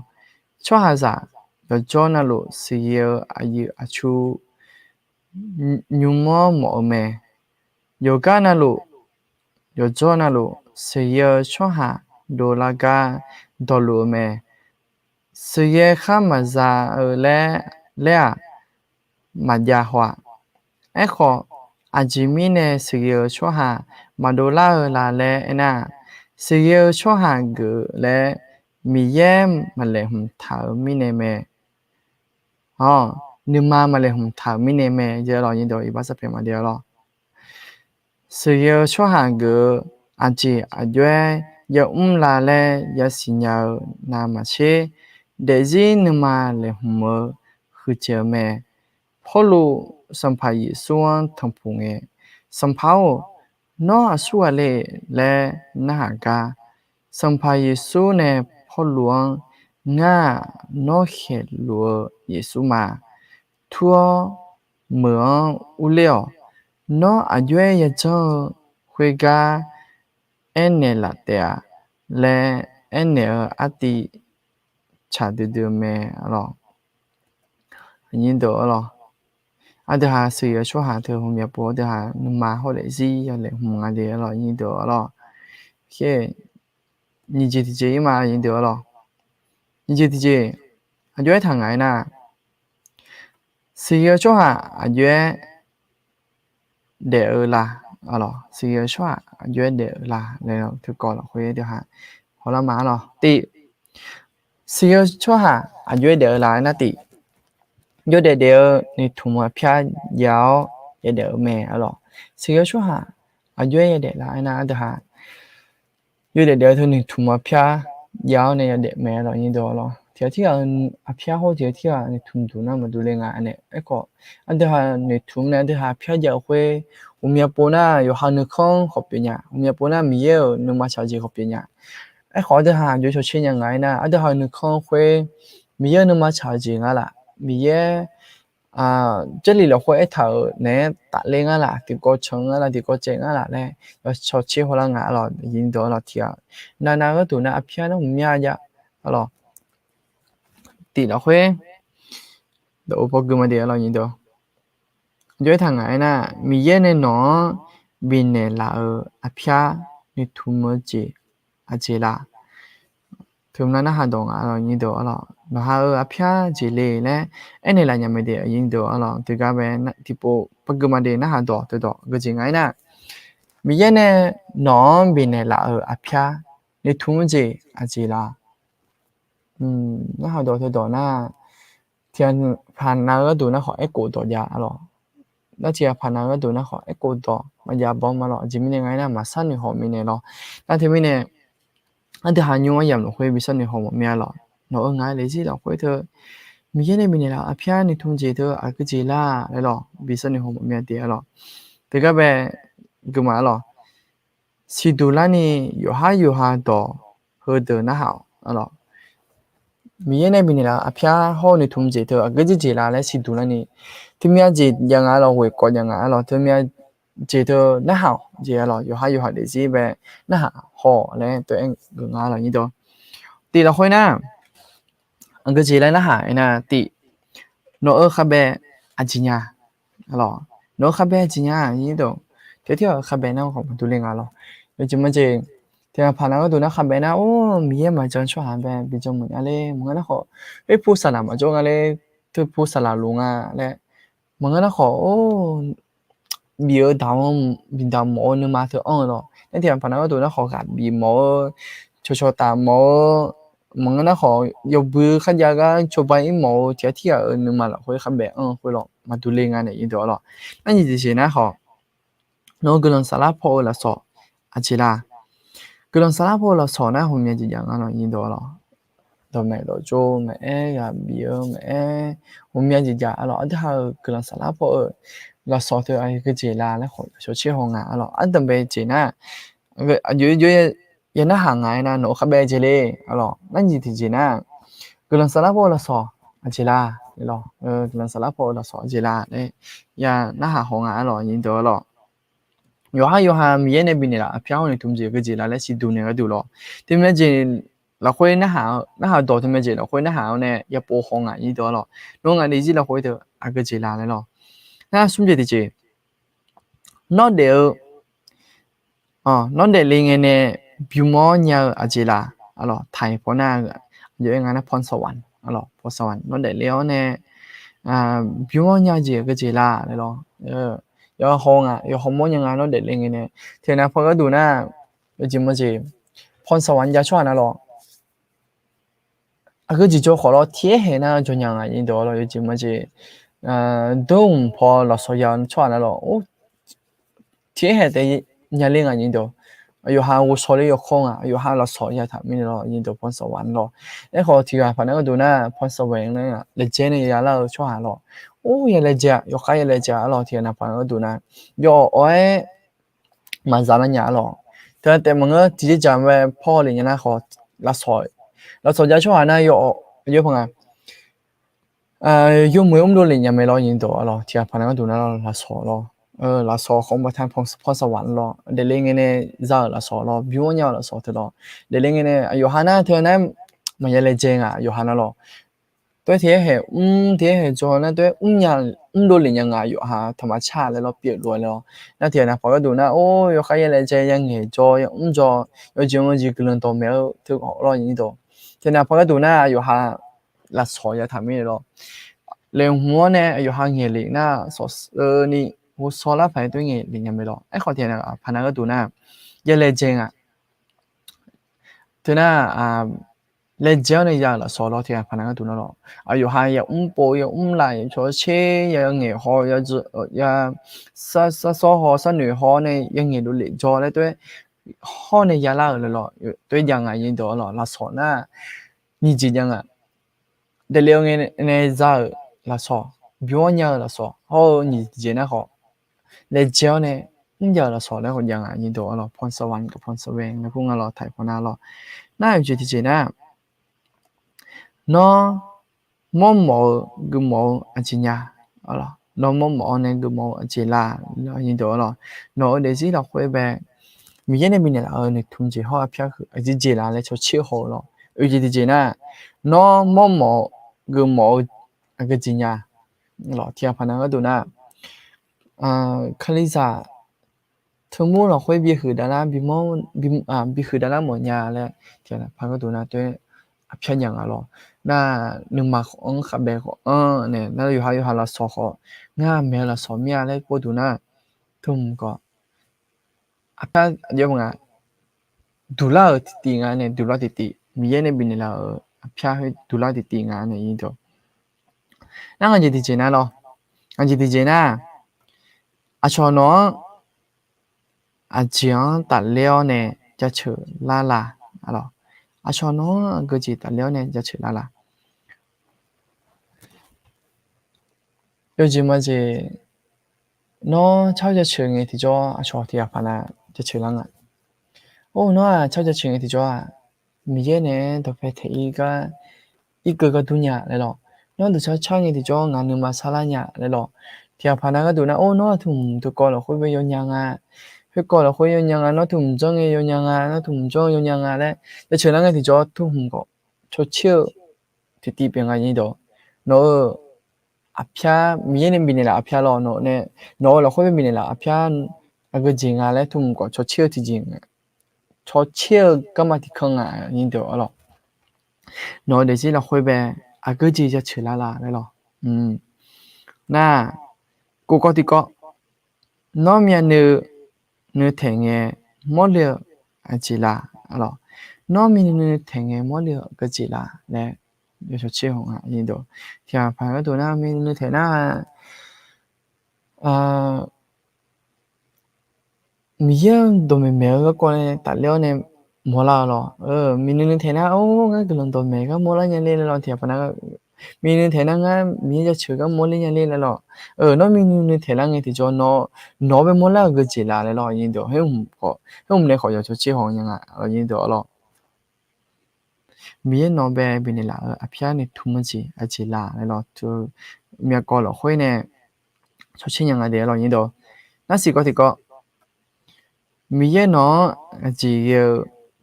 tsawrhaqzaq yawqjawr navluf siqyoeq-eu aqyuif aqtsu nymr-anr mawf-eu mae. Yawqgar navluf, yawqjawr navluf siqyoeq-eu tsawrhaq dovlar gar dawqluf-eu mae. Siqyoeq khar maqza-eu laer, laer-aq, maqjav haw-aq. Aerkhawf, aqjeq mirnae siqyoeq-eu tsawrhaq maqdovlar-eu la laer aernar, siqyoeq-eu tsawrhaq geuf laer Miqyaer maqlaeqhmq taq-euq mirnae mae. Awq, nuima maqlaeqhmq taq-euq mirnae mae. Aqlawq, nyiq deuq iqbax sarpaeq maqde aqlawq. Siqyoeq-eu tsawrhaq geuf-eu aqjeq aqjox-aer yamr la laer yasiq nya-eu navmaqtser, daefzir nuima laeqhmq-eu huiqdzaeq-eu mae. Pawrluv Sanqpaq Yeqsur-anr tanqpuq ngae, Sanqpaq-or, nawr aqsurghaq le laer narhaq gar, Sanqpaq Yeqsur nae Pawrluv-anr, Ngar-aq, nawr khaeqluf-eu Yeqsur ma. Tur-awr meuq-anr urler-awq. Nawr aqjox-aer yajanr-eu khoergar aernaeq laf taef-a laer aernaeq-eu artiv tsaq duidui-eu mae. Aqlawq, aqnyir deuq aqlawq, aqdui ha siqyoeq-eu tsawrhaq teu hmqmya pov aqdui ha nuima hawr daefzir yalaeqhmq nga de aqlawq, aqnyir deuq aqlawq. Khaer, nyiq jeq tiqjeq ir ma, aqnyir deuq aqlawq. Nyiq jeq tiqjeq aqjox-aer taq ngaq-aer nar, siqyoeq-eu tsawrhaq aqjox-aer daef-eu la, aqlawq, siqyoeq-eu tsawrhaq aqjox-aer daef-eu la laer teukawv lafkhoer deuq ha hawlar ma aqlawq. Tif, siqyoeq-eu tsawrhaq aqjox-aer daef-eu la aernar tif, yawdaef daef-eu noeqtmq-eu aqpyar jav-awr yadaef-eu mae aqlawq. Siqyoeq-eu tsawrhaq aqjox-aer yadaef la aernar aqdui ha yawdaef daef-eu teu noeqtmq-eu aqpyar jav-awr nae yadaef mae aqlawq, aqnyir deuq aqlawq. Tiqghaq tirghaq aqpyar hawr tiqghaq tirghaq noeqtmq duq nar maqdur le nga nae. Aerkhawf, aqdui ha noeqtmq nae aqdui ha aqpyar jav-eu khoer, uqmya pov nar yawqha nuikhanr khawf pyeuf nya, uqmya pov nar Miqyaer-euq nuima tsaq-eu jeq khawf pyeuf nya. Aerkhawf, aqdui ha aqjox cawcaer nya nga aernar, aqdui ha-euq nuikhanr khoer Miqyaer-euq nuima tsaq-eu jeq nga laf, Miqyaer Jarlif lafkhoer aertaq-euq naeq-aer tafler ngar laf, tiqkawv can ngar laf, tiqkawv caev ngar laf laer yawshawr caer hawlar nga aqlawq, aqnyir deuq aqlawq. Tiqghaq navnav gharduq nar aqpyar nar hmq mya jav aqlawq. Tif lafkhoer dawq-eu paw gui ma de aqlawq, aqnyir deuq. Jawr-aer taq ngaq aernar, Miqyaer nae nawq-anr bifnaeq laf-euq aqpyar noeqtmq-eu jeq aqjeq la? Teunar narhaq dawq nga aqlawq, aqnyir deuq aqlawq. Nawqha-euq aqpyar jeq le laer aernaeq laf nya mae de, aqnyir deuq aqlawq. Teugar bae tiqpov paw gui ma de, narhaq dawq teudawq geujeq nga aernar, Miqyaer nae nawq-anr bifnaeq laf-euq aqpyar noeqtmq-eu jeq aqjeq la? Narhaq dawq teudawq nar, tiqghaq paqnav-eu gharduq nar khawf aerkhof dawq jav aqlawq. Nar tiqghaq paqnav-eu gharduq nar khawf aerkhof dawq maqjav bawr ma lawq. Aqjeq mirnae nga aernar, maqshar noeqhaw mirnae lawr. Nar teumirnae, aqdui ha nymr-anr yamq lafkhoer bi shar noeqhaw mawf mir-a lawq. Nawq-euq ngaq-aer daefzir lafkhoer teu Miqyaer nae bifnaeq laf-euq aqpyar noeqtmq jeq teu aqgeujeq la laer lawq, bi shar noeqhaw mawf mir-a de aqlawq. Teugar bae gui ma aqlawq. Siqduq larni yawqhar yawqha dawq heudeuq narhaq-awq aqlawq. Miqyaer nae bifnaeq laf-euq aqpyar hawr-eu noeqtmq jeq teu aqgeujeq jeq la laer siqduq larni, teumyav jeq jav nga aqlawq, ghoeq kawv jav nga aqlawq, teumyav jeq teu narhaq-awq jeq aqlawq, yawqhar yawqha daefzir bae narhaq haw-awq laer teu-aer geuf nga aqlawq, aqnyir deuq. Tif lafkhoer nar, aqgeujeq laer narhaq aernar tif, nawq-euq kharbae aqjeq nya aqlawq. Nawq-euq kharbae aqjeq nya, aqnyir deuq. Tiqghaq tirghaq-euq kharbae nar khawf maqdur le nga lawq. Yawjeq majeq, tiqghaq paqnav gharduq nar kharbae nar, or, Miqyaer maqjan tsawrhaq bae bi jan meuq nya le, maqngeur nar khawf, oerpu saqlaq maqjawr nga le, teupu saqlaq luf nga laer, maqngeur nar khawf, or, bif-eu daq-anr bidaq mawf-eu nuima teu anr-eu lawq. Nar tiqghaq paqnav gharduq nar khawf ghaq bif mawf-eu, cawqcawq taf mawf-eu, maqngeur nar khawf, yawbui kharjav gar cawba ir mawf-eu tiq ghaq tirghaq-euq nuima lafkhoer kharbaef anr-eu khoer lawr maqdur le nga nae nyiq deuq-a lawr. Nar nyiq tiqjeq nar khawf, nawr guiqlanq saflar paw-eu lafsawq aqjeq la? Guiqlanq saflar paw-eu lafsawq nar ghawqmya jeq jaq nga lawr nyiq deuq-a lawr. Dawqmaeq dawqtsov maqaer, ghaq bif-eu maqaer, ghawqmya jeq jaq-a lawr. Aqdui ha-euq guiqlanq saflar paw-eu lafsawq teu aqgeu jeq la laer khawf yawshawr tser haw nga-a lawr. Ardanqbae jeq nar, aqjox-aer jov-aer ya narhaq nga-aer nar nawq-eu kharbaef jeq le-a lawr. Nar nyiq tiqjeq nar, guiqlanq saflar paw-eu lafsawq aqjeq la? Guiqlanq saflar paw-eu lafsawq aqjeq la laer ya narhaq haw nga-a lawr nyiq deuq-a lawr. Yawqha yawqha Miqyaer nae bifnaeq laf aqpyar hawr noeqtmq jeq aqgeu jeq la laer siqduq naeq gharduq lawr. Teumirnae jeq lafkhoer narhaq-eu, narhaq dawq teumirnae jeq lafkhoer narhaq-awr nae ya pov haw nga nyiq deuq-a lawr. Nawr ngaq daefzir lafkhoer teu aqgeu jeq la laer lawr. Nar smr jeq tiqjeq, nawr daef-eu nawr daefle ngae nae bymr-awr nya-eu aqjeq la? Taiq paw nar, aqjox-aer nga nar พรสวรรค์ nawr daefle-awr nae bymr-awr nya-eu jeq aqgeu jeq la laer lawr. Yawqha haw nga, yawqha mawr nya nga nawr daefle ngae nae. Tiqghaq nav paq gharduq nar, yawjeq mawjeq พรสวรรค์ jav tsawrhaq nar lawr, aqgeu jeq jawr khawf lawr tiq-aer haeq nar jawr nya nga nyiq deuq-a lawr. Yawjeq mawjeq dmrmq paw lafsawq ya tsawrhaq nar lawr, tiq-aer haeq taef nya le nga nyiq deuq. Aqyawf ha ghovshaw le yawkawr nga, aqyawf ha lafsawq ya taq mirnae lawr nyiq deuq พรสวรรค์ lawr. Aerkhawf tiqghaq paq nar gharduq nar พรสวรรค์ laer laejae nae ya lar-eu tsawrhaq lawr. Or ya laejae-a, yawkhav ya laejae-a lawr. Tiqghaq nav paq nar gharduq nar, yawawq-aer maqza lar nya-a lawr. Teu taef maqngeur tiqjeq jaq mae paw lef nya nar khawf, lafsawq, lafsawq jav tsawrhaq nar yawawq aqjox paq nga yawmuiq-aer mrdov lef nya mae lawr nyiq deuq-a lawr. Tiqghaq paq nar gharduq nar lawr lafsawq lawr, lafsawq khawf พรสวรรค์ lawr, daefle ngae nae za-euq lafsawq lawr, bymr-awr nya-eu lafsawq teu lawr. Daefle ngae nae aqyawf ha nar teu nar maqya laejae nga aqyawf ha nar lawr. Tov-aer tiq-aer haeq mr tiq-aer haeq jawr nar tov-aer mr nya, mrdov lef nya nga aqyawf ha taqmaq car laer lawr pyeuf lof-aer lawr. Nar tiqghaq nav paq gharduq nar or yawkhav ya laejae ya ngaeq jawr ya mr jawr, yawjeq mawjeq guiqlanq dawqmaeq-eu teu khawf lawr nyiq deuq. Tiqghaq nav paq gharduq nar aqyawf ha lafsawq ya taq mirnae lawr. Laeqhmq-awr nae aqyawf ha ngaeq lef nar sawqseuvni ghovshaw lar paq-aer tov-aer ngaeq lef nya mae lawr. Aerkhawf tiqghaq nav paq nar gharduq nar ya laejae nga. Teu nar laejae-awr nae ya-euq lafsawq lawr. Tiqghaq paq nar gharduq nar lawr, aqyawf ha ya mr pov ya mr laf ya cawtser ya ngaeq haw ya, sar sawr haw sar noeq haw-awr nae ya ngaeq dovlef jawr laer tov-aer hawr nae ya lar-euq lawr, tov-aer jav nga nyiq deuq-a lawr. Lafsawq nar nyiq jeq jav nga. Daefle-eu ngae nae za-euq lafsawq, bymr-awr nya-eu lafsawq hawr-eu nyiq jeq nar khawf, laejae-awr nae mrjav-euq lafsawq laer khawf jav nga nyiq deuq-a lawr. พรสวรรค์ กับ พรสวรรค์ laer kur nga lawr taiq paw nar lawr. Nar yawjeq tiqjeq nar, nawr mawrmawf-eu geufmawf-eu aqjeq nya? Nawr mawrmawf-awr nae geufmawf-eu aqjeq la? Nyiq deuq-a lawr, nawq-eu daefzir lafkhoer bae Miqyaer nae bifnaeq laf-euq noeqtmq jeq hawr aqpyar huiq aqjeq jeq la laer cawtser haw-eu lawr. Oeq jeq tiqjeq nar, nawr mawrmawf geufmawf-eu aqgeu jeq nya? Lawr tiqghaq paq nar gharduq nar, Kalizaq teumur lafkhoer bihuiq davlar, bihuiq davlar mawf nya laer tiqghaq paq gharduq nar tov-aer aqpyar jav nga lawr. Nar nuima khawf-anr khavbae khawf-anr nae nar yawqha yawqha lafsawq khawf, ngar maeq-eu lafsawq mir-a laer pov duq nar, teumq khawf aqpyar aqjox nga, duqlar-euq tiqtiv nga nae duqlar tiqtiv, Miqyaer nae bifnaeq laf-euq aqpyar khoer duqlar tiqtiv nga nae ir dawq. Nar ngaq jeq tiqjeq nar lawr, ngaq jeq tiqjeq nar, aqcawq nawq-anr aqjeq-anr tafler-awr nae jaceuq lar la? Aqcawq nawq-anr aqgeu jeq tafler-awr nae jaceuq lar la? Yawjeq majeq, nawr car jaceuq ngae tiqjawr aqcawq tiqghaq paq nar jaceuq lar nga. Or nawr-aq car jaceuq ngae tiqjawr-aq, Miqyaer naeq-aer dawqpae taeq-ir gar irkeuv gar dur nya laer lawr. Nawr dawqcar car ngae tiqjawr ngaq nuima sarlar nya laer lawr. Tiqghaq paq nar gharduq nar, or nawr-aq tmq teu kawv lafkhoer bae yawnya nga, khoerkawv lafkhoer yawnya nga, nawr tmq janr ngae yawnya nga, nawr tmq janr yawnya nga laer jaceuq lar ngae tiqjawr tmq khawf cawtser-eu tiqtiv pyeuf nga ir dawq. Nawq-eu aqpyar Miqyaer nae bifnaeq laf aqpyar lawr, nawq-eu lafkhoer bae bifnaeq laf aqpyar aqgeu jeq nga laer tmq khawf cawtser-eu tiqjeq, cawtser-eu garma tiqkanr nga ir dawq-a lawr. Nawq-eu daefzir lafkhoer bae aqgeu jeq jaceuq lar la laer lawr. Nar, kofkawv tiqkawv, nawr myavnuiv nuitaeq ngae mawrle-eu aqjeq la? Lawr, Nawr mi nuinui taeq ngae mawrle-euq aqgeujeq laf laer yawshawr tser haw nga. Tiqghaq paq gharduq nar mi nuinui taeq nar, Miqyaer-anr dawqmaeq maeq-eu garkawv nae tafler-awr nae mawrlar-eu lawr. Mi nuinui taeq nar, or, ngar guiqlanq dawqmaeq gar mawrlar nya le laer lawr. Tiqghaq paq nar, mi nuinui taeq nar ngar Miqyaer jaceuq gar mawrler nya le laer lawr. Nawr mi nuinui taeq lar ngae tiqjawr nawq-awr bae mawrlar-eu aqgeujeq laf laer lawr. Khoer hmq nae khawf yawshawr tser haw nya nga lawr, lawr. Miqyaer nawq-anr bae bifnaeq laf-euq aqpyar nae tmr-eu jeq aqjeq laf laer lawr. Myavkawv lafkhoer nae tsawrtser nya nga de lawr, nar siq kawv tiqkawv, Miqyaer nawq-anr aqjeq ghae-eu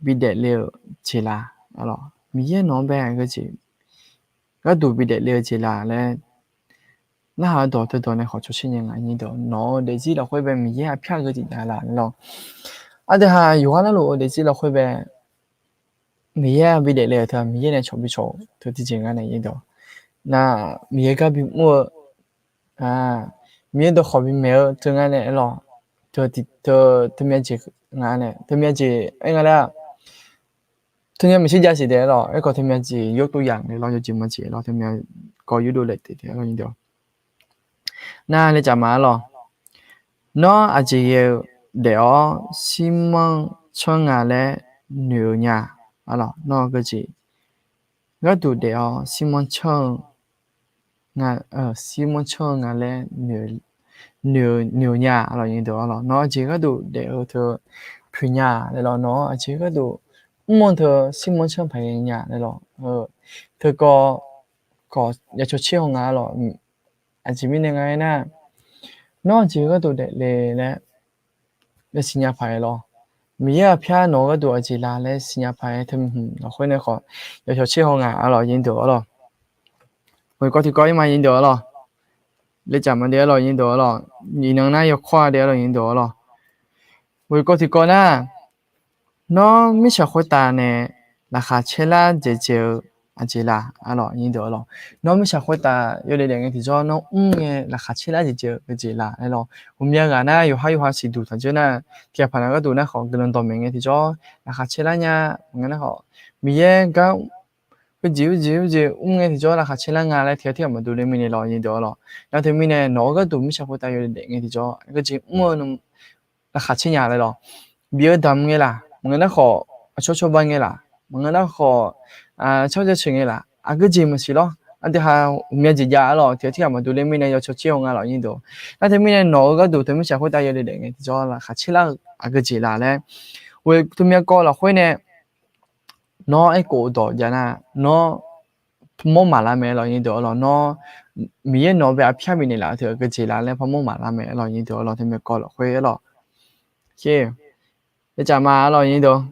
bidaef le-euq jeq laf. Miqyaer nawq-anr bae gharduq bidaef le-eu jeq laf laer narhaq-eu dawq teudawq nae khawf tsawrtser nya nga. Nawq-euq daefzir lafkhoer bae Miqyaer aqpyar ghae jeq jav laf laer lawr. Aqdui ha yawqghaq narluf-eu daefzir lafkhoer bae Miqyaer-anr bidaef le-euq teu Miqyaer nae cawq bi cawq-eu teu tiqjeq nga nae, nar Miqyaer gar bimr-eu, Miqyaer dawqkhawq bimaeq-eu teu nga nae aer lawr. Teu, teumyav jeq nga nae, teumyav jeq aer nga laer-aq, teumyav maeqshi jav siq daef-aer lawr. Aerkhawf teumyav jeq yawr tov yaq nae lawr, yawjeq majeq lawr, teumyav kawv yurdov laeq taef taef-aer lawr, nar lecaf ma-ar lawr. Nawr aqjeq ghae-eu daef-awr sirmanr canr nga laer noeq-eu nya. Nawr gharduq daef-awr sirmanr canr-eu sirmanr canr-eu nga laer noeq-eu nya lawr, nawr aqjeq gharduq daef-eu teu poeq nya laer lawr, nawr aqjeq gharduq mr-eu teu sirmanr canr paq ghae nya laer lawr. Teukawv khawf yawshawr tser haw nga lawr. Aqjeq mirnae nga aernar, nawr aqjeq gharduq daefle laer laer siqnya paq-aer lawr. Miqyaer aqpyar nawq-eu gharduq aqjeq laf laer siqnya paq-aer teu hmq lafkhoer nae khawf yawshawr tser haw nga-ar lawr, yawdeuq-ar lawr. Ghoeqkawv tiqkawv-ir ma yawdeuq-ar lawr. Lecaf ma de-ar lawr, yawdeuq-ar lawr. Iqnan nar yawkawr-a de-ar lawr, yawdeuq-ar lawr. Ghoeqkawv tiqkawv nar, nawr mirtsaq khoertav nae laqkhaq caerlar dzaeqdzaeq-eu aqjeq laf-ar lawr, yawdeuq-ar lawr. Nawr mirtsaq khoertav yawdaef daef ngae tiqjawr nawr mr ngae laqkhaq caerlar dzaeqdzaeq-eu aqjeq laf-ar lawr. Ghawqmya ghaq nar yawqhar yawqha siqduq taqdzeur nar, tiqghaq paq nar gharduq nar khawf guiqlanq dawqmaeq ngae tiqjawr laqkhaq caerlar nya. Maqngeur nar khawf Miqyaer gar khoerjeq khoerjeq khoerjeq mr ngae tiqjawr laqkhaq caerlar nga laer tiqghaq tirghaq maqdur ler mirnae lawr, yawdeuq-ar lawr. Nar teumirnae nawq-eu gharduq mirtsaq khoertav yawdaef daef ngae tiqjawr khoerjeq mr-eu laqkhaq caer nya laer lawr. Bif-eu damq ngae laf, maqngeur nar khawf aqcawq cawba ngae laf, maqngeur nar khawf tsawrjeuq ceuq ngae laf, aqgeujeq maqsiq lawr. Aqdui ha ghawqmya jeq jav-ar lawr, tiqghaq tirghaq maqdur ler mirnae yawcawq caer-eu nga lawr, yawdeuq-ar lawr. Nar teumirnae nawq-eu gharduq teu mirtsaq khoertav yawdaef daef ngae tiqjawr laqkhaq caerlar-eu aqgeujeq laf laer, ghoeq teumyav kawv lafkhoer nae nawr aerkhof dawq jav nar, nawr parmawr maqlar mae lawr, yawdeuq-ar lawr. Nawr Miqyaer nawq-eu bae aqpyar bifnaeq laf-eu teu aqgeujeq laf laer parmawr maqlar mae lawr, yawdeuq-ar lawr, teumyav kawv lafkhoer-ar lawr. Lecaf ma-ar lawr, yawdeuq-ar.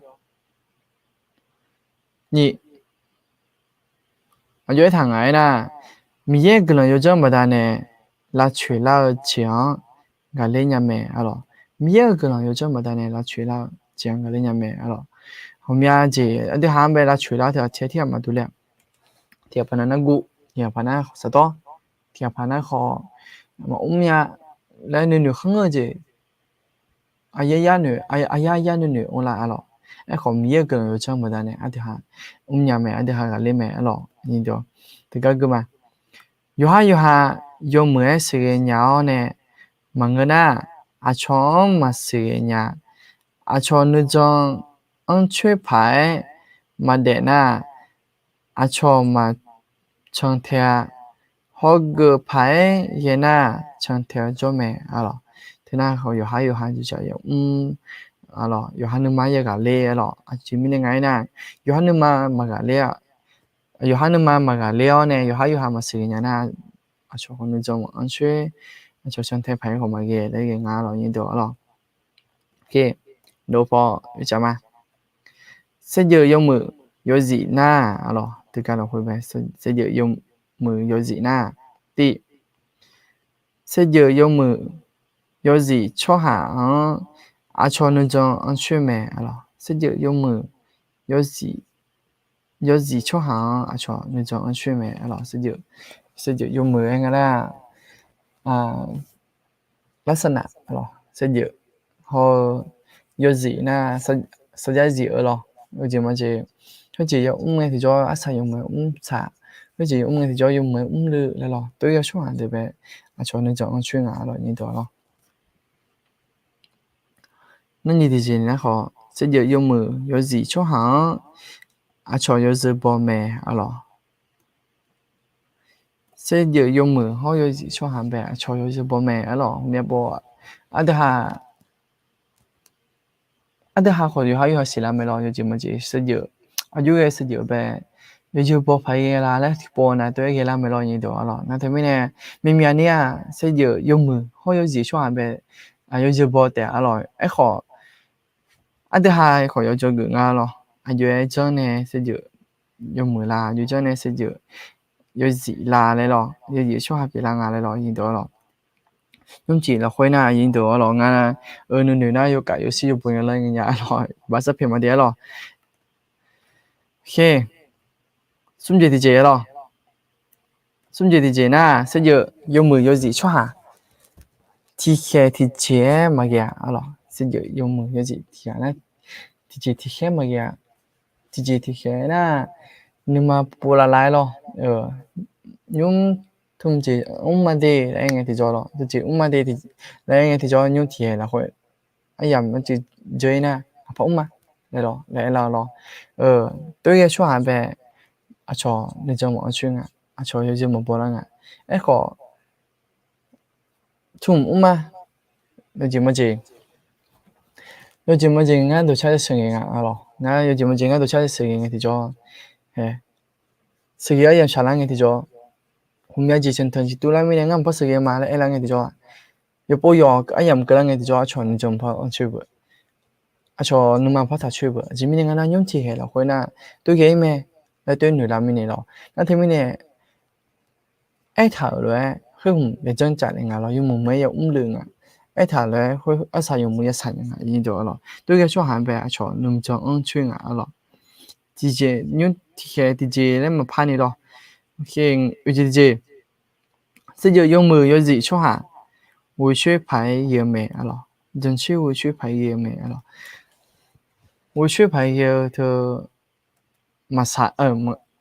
Nyiq, aqjox aertaq ngaq-aer nar, Miqyaer-euq guiqlanq yawdzanr baqdanae lavcoeq lar-eu jeq-anr ghaqler nya mae-ar lawr. Miqyaer-euq guiqlanq yawdzanr baqdanae lavcoeq lar-eu jeq-anr ghaqler nya mae-ar lawr. Ghawqmya jeq aqdui ha-anr bae lavcoeq lar teu aqcaer tirghaq maqdur ler-a. Tiqghaq paq nar nargov, tiqghaq paq nar khawf saqdawr, tiqghaq paq nar khawf maqmr nya laer nuinoeq khanr-eu jeq, aqyar yar nuinoeq mr lar-ar lawr. Aerkhawf Miqyaer-euq guiqlanq yawdzanr baqdanae aqdui ha mrnya mae, aqdui ha ghaqler mae-ar lawr, yawdeuq-ar. Tiqgar gui ma. Yawqhar yawqha yawmuiq-aer sheuqghae nya-awr nae maqngeur nar, aqcawq-anr maqsheuqghae nya. Aqcawq nuijan anrcoer paq-aer maqdaef nar, aqcawq maqcan tae-a. Hawgeuf paq-aer ghae nar, can tae-awr jawr mae-ar lawr. Teunar khawf yawqhar yawqha jeq-aq yamr-ar lawr, yawqhar nuima-anr yaghaq ler-ar lawr. Aqjeq mirnae nga-aer nar, yawqhar nuima maqghaq ler-a. Yawqhar nuima maqghaq ler-awr nae yawqhar yawqha maqsheuqghae nya nar, aqcawq khawf nuijan anrcoer, aqcawq can tae paq-aer khawf maqghae laer ghae nga lawr, yawdeuq-ar lawr. Dov paw lecaf ma. Saerjeuf yawmuiq yawzif nar-ar lawr, teugar lafkhoer bae saerjeuf yawmuiq yawzif nar, tiv, saerjeuf yawmuiq yawzif tsawrhaq-anr aqcawq nuijan anrcoer mae-ar lawr. Saerjeuf yawmuiq yawzif tsawrhaq-anr aqcawq nuijan anrcoer mae-ar lawr. Saerjeuf yawmuiq-aer nga nar, larsaq naf-ar lawr, saerjeuf haw-eu yawzif nar sarjax zif-eu lawr. Yawjeq maqjeq, khoerjeq yamr ngae tiqjawr arsaq yawmuiq-aer mrtsaq, khoerjeq yamr ngae tiqjawr yawmuiq-aer mrluiv laer lawr. Tov-aer yawshawr haq deuq bae aqcawq nuijan-anr coer nga-a lawr, nyir deuq-a lawr. Narnyiq tiqjeq nar khawf, saevdzeuf yawmuiq yawzif tsawrhaq-anr aqcawq yawzeu baw mae-a lawq. Saevdzeuf yawmuiq hawr yawzif tsawrhaq bae aqcawq yawzeu baw mae-a lawq. Aqmyanbawr aqdui ha Aqdui ha khawf yawqha yawqha siqlar mae lawr. Yawjeq maqjeq saevdzeuf, aqjox ghae saevdzeuf bae yawzeu baw paq-aer ghae la laer tiqpov nav tov-aer ghae lar mae lawr, nyir deuq-a lawr. Nar teumirnae, miqmyaq ni-aq saevdzeuf yawmuiq hawr yawzif tsawrhaq bae yawzeu baw taef-a lawq. Aerkhawf, aqdui ha khawf yawjawr geuf nga lawr. Aqjox-aer janr nae saevdzeuf yawmuiq la, aqjox janr nae saevdzeuf yawzif la laer lawr, yawzif tsawrhaq pyeuflar nga laer lawr, nyir deuq-a lawr. Nymrcif lafkhoer nar, nyir deuq-a lawr, ngar-eu nuinoeq nar yawkaf yawshir yawbo yawlar ngae nya-a lawr, baqsar pyaeq maqdaef-a lawr. Khe, smr jeq tiqjeq-a lawr. Smr jeq tiqjeq nar, saevdzeuf yawmuiq yawzif tsawrhaq tiqkhaeq tiqjeq-aer maqghae-a lawr. Saevdzeuf yawmuiq yawzif tiqghaq nar, tiqjeq tiqkhaeq maqghae-a. Tiqjeq tiqkhaeq nar, nuima pov laf laf-aer lawr. Nymr tmq jeq mr ma de laer aer ngae tiqjawr lawr, tmq jeq mr ma de laer aer ngae tiqjawr nymr tiqkhaeq lafkhoer aryamq arcuiv dzeur-ir nar, aqpar mr ma laer lawr, laer aer lar lawr. Tov-aer ghae tsawrhaq bae aqcawq nuijan maqanr coer nga, aqcawq yawzeu maqbaw lar nga. Aerkhawf, tmq mr ma, yawjeq maqjeq, yawjeq maqjeq ngar dawqcar sheuqghae nga-a lawr. Ngar yawjeq maqjeq ngar dawqcar sheuqghae ngae tiqjawr, sheuqghae aryamq shaqlar ngae tiqjawr, ghawqmya jeq cantanq jeq tuvlar mirnae ngar maqpar sheuqghae ma laer aerlar ngae tiqjawr-aq, yawpov yawq aryamq keuvlar ngae tiqjawr aqcawq nuijan maqpar anr coer beuq, aqcawq nuima maqpar taq coer beuq. Aqjeq mirnae ngar nar nymr tiqkhaeq lafkhoer nar, tov ghae-ir mae laer tov-aer noeq lar mirnae lawr. Nar teumirnae, aertaq-euq lof-aer khoer hmq laeqjanr caf le nga lawr, yawmuiq meuq-aer yamr luf nga. Aertaq lof-aer khoer arsaq yawmuiq yasaq nya nga, nyir deuq-a lawr. Tov-aer ghae tsawrhaq bae aqcawq nuijan anr coer nga-a lawr. Tiqjeq nymr tiqkhaeq tiqjeq laer maqpar ni lawr. Oeq jeq tiqjeq, saevdzeuf yawmuiq yawzif tsawrhaq ghoeqcoer paq-aer ghae-eu mae-a lawr. Jancoer ghoeqcoer paq-aer ghae-eu mae-a lawr. Ghoeqcoer paq-aer ghae-eu teu maqsaq,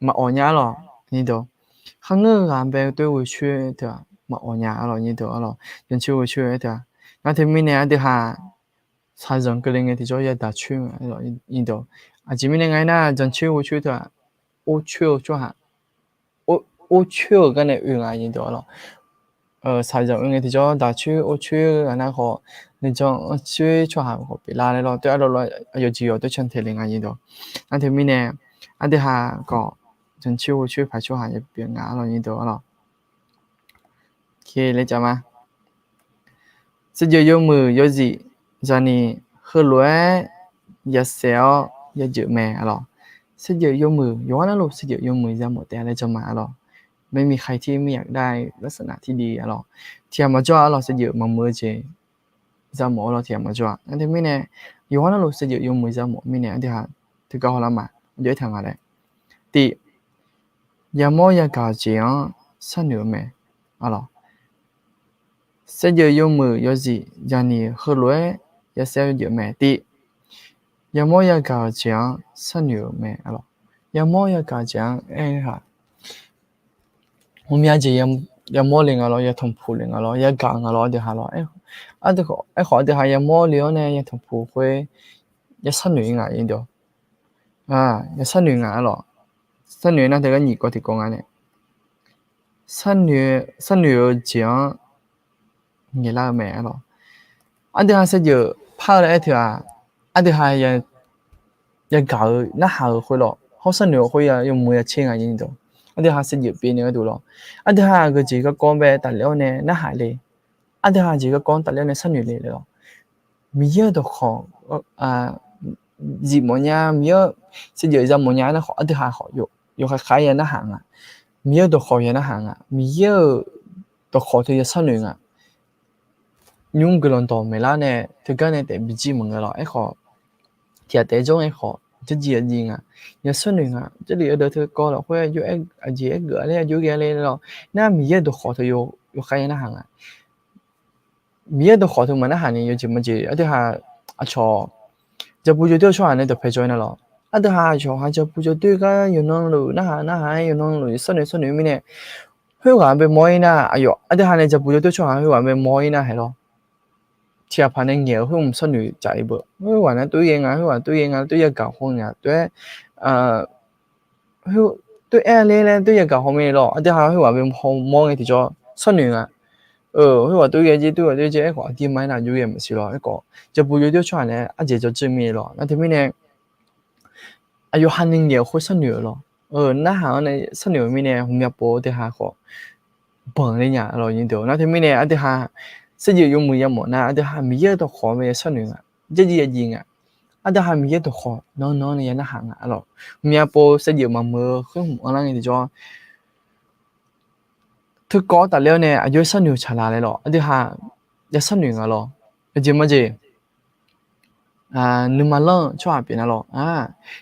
maqawq nya-a lawr, nyir deuq. Kharngeur-eu ghaq bae-eu tov-aer ghoeqcoer teu-aq maqawq nya-a lawr, nyir deuq-a lawr. Jancoer ghoeqcoer-aer teu-aq, nar teumirnae aqdui ha shaqzanq keuvle ngae tiqjawr yadaq coer nga, nyir deuq. Aqjeq mirnae nga-aer nar, jancoer ghoeqcoer teu-aq, or coer-eu tsawrhaq, or coer-euq garnae oe nga, nyir deuq-a lawr. Shaqzanq oe ngae tiqjawr daq coer or coer-eu ghaq nar khawf, nuijan anr coer tsawrhaq khawf pyeuflar laer lawr, tov-aer arlawr lawr, aqyawf jeq yawq tov cantae le nga, nyir deuq. Nar teumirnae, aqdui ha khawf, jancoer ghoeqcoer paq tsawrhaq ya pyeuf nga-a lawr, nyir deuq-a lawr. Laer jav ma. Saevdzeuf yawmuiq yawzif zaqniq heulof-aer yasaef-awr yageuf mae-a lawr. Saevdzeuf yawmuiq yawqghaq navluf saevdzeuf yawmuiq yamawf taef-a laer jan ma-a lawr. ไม่มีใครที่ไม่อยากได้ลักษณะที่ดี-a lawr. Tiqghaq maqjawr-a lawr, saevdzeuf maqmuiq-eu jeq yamawf-a lawr, tiqghaq maqjawr-a. Nar teumirnae, yawqghaq navluf saevdzeuf yawmuiq yamawf mirnae aqdui ha teugar hawlar ma, aqjox aertaq nga laer. Tiq, yamawr yagaq-eu jeq-anr sharnoeq-eu mae-a lawr. Saevdzeuf yawmuiq yawzif zaqniq heulof-aer yasaef-awr yageuf mae. Tiq, yamawr yagaq-euq jeq-anr sharnoeq-euq mae-a lawr. Yamawr yagaq-eu jeq-anr aer-eu haq, ghawqmya jeq yamawr le nga lawr, yatanq puq le nga lawr, yagaq nga lawr, aqdui ha lawr. Aerkhawf aqdui ha yamawr le-awr nae yatanq puq khoer ya sharnoeq-ir nga, nyir deuq. Ya sharnoeq nga-a lawr. Sharnoeq nar teugar nyiq kawv tiqkawv nga nae, sharnoeq-eu jeq-anr ngaeqlar-eu mae-a lawr. Aqdui ha saevdzeuf par-eu laer aer teu-aq, aqdui ha yagaq-eu narhaq-euq khoer lawr, hawr sharnoeq-eu khoer yawmuiq yacer nga, nyir deuq. Aqdui ha saevdzeuf pyeuf ni gharduq lawr, aqdui ha aqgeu jeq garkawv bae tafler-awr nae narhaq le, aqdui ha jeq garkawv-anr tafler-awr nae sharnoeq le laer lawr. Miqyaer-euq dawqkhawq zifmawf nya, Miqyaer-euq saevdzeuf yamawf nya-a nar khawf, aqdui ha khawf yawkhav khav-aer ya narhaq nga. Miqyaer-euq dawqkhawq ya narhaq nga. Miqyaer-euq dawqkhawq teu ya sharnoeq nga. Nymr guiqlanq dawq maeqlar nae teugar nae taef bijir maqngeur lawr. Aerkhawf tiqghaq taef jawr-aer khawf jarjir aqjir nga. Ya sharnoeq nga. Jarlif aqdui teu kawv lafkhoer aqjeq aergeuf-a ler, aqjox ghae-a ler lawr. Nar Miqyaer-euq dawqkhawq teu yawkhav ya narhaq nga. Miqyaer-euq dawqkhawq teu maqnarhaq ni yawjeq maqjeq aqdui ha aqcawq jabu jaw doer-eu tsawrhaq nae dawqpae jawr-aer nar lawr. Aqdui ha aqyawf ha jaqbu jawrdoer gar yawqnan luf narhaq narhaq-aer yawqnan luf sarnoeq sarnoeq mirnae, khoerghaq bae mawr-ir nar, aqyawf aqdui ha nae jaqbu jawrdoer tsawrhaq khoerghaq bae mawr-ir nar haeq lawr. Tiqghaq paq nae ngaeq-eu khoer mq sarnoeq caf-ir beu, khoerghaq nar toer ghae nga, khoerghaq toer ghae nga, toer yagaq haw nga, toer-aer, toer-aer ler laer toer yagaq haw mae lawr. Aqdui ha khoerghaq bae mawr ngae tiqjawr sarnoeq nga. Khoerghaq toer ghae jir, toer ghaq toer jir aerkhawf, aqdir ma-aer nar jov ghae maqsiq lawr. Aerkhawf jaqbu jawrdoer tsawrhaq nae aqjeq jawr dzeur mir lawr. Nar teumirnae aqyawf ha nae ngaeq-eu khoer sarnoeq-eu lawr. Narhaq-anr nae sarnoeq-eu mirnae, hmqmya pov-eu deuq ha khawf banq ler nya lawr, nyiq deuq. Nar teumirnae aqdui ha saevdzeuf yawmuiq yamawf nar, aqdui ha Miqyaer-euq dawqkhawq mae ya sarnoeq nga, jarjir yajiv nga. Aqdui ha Miqyaer dawqkhawq nan nan-anr nae ya narhaq nga lawr. Hmqmya pov saevdzeuf maqmuiq-eu khoer hmq-anr lar ngae tiqjawr teukawv-awr tafler-awr nae aqjox sarnoeq-eu tsaqlaq laer lawr, aqdui ha ya sarnoeq nga lawr. Aqjeq majeq, nuima lanr-eu tsawrhaq pyeuf nar lawr.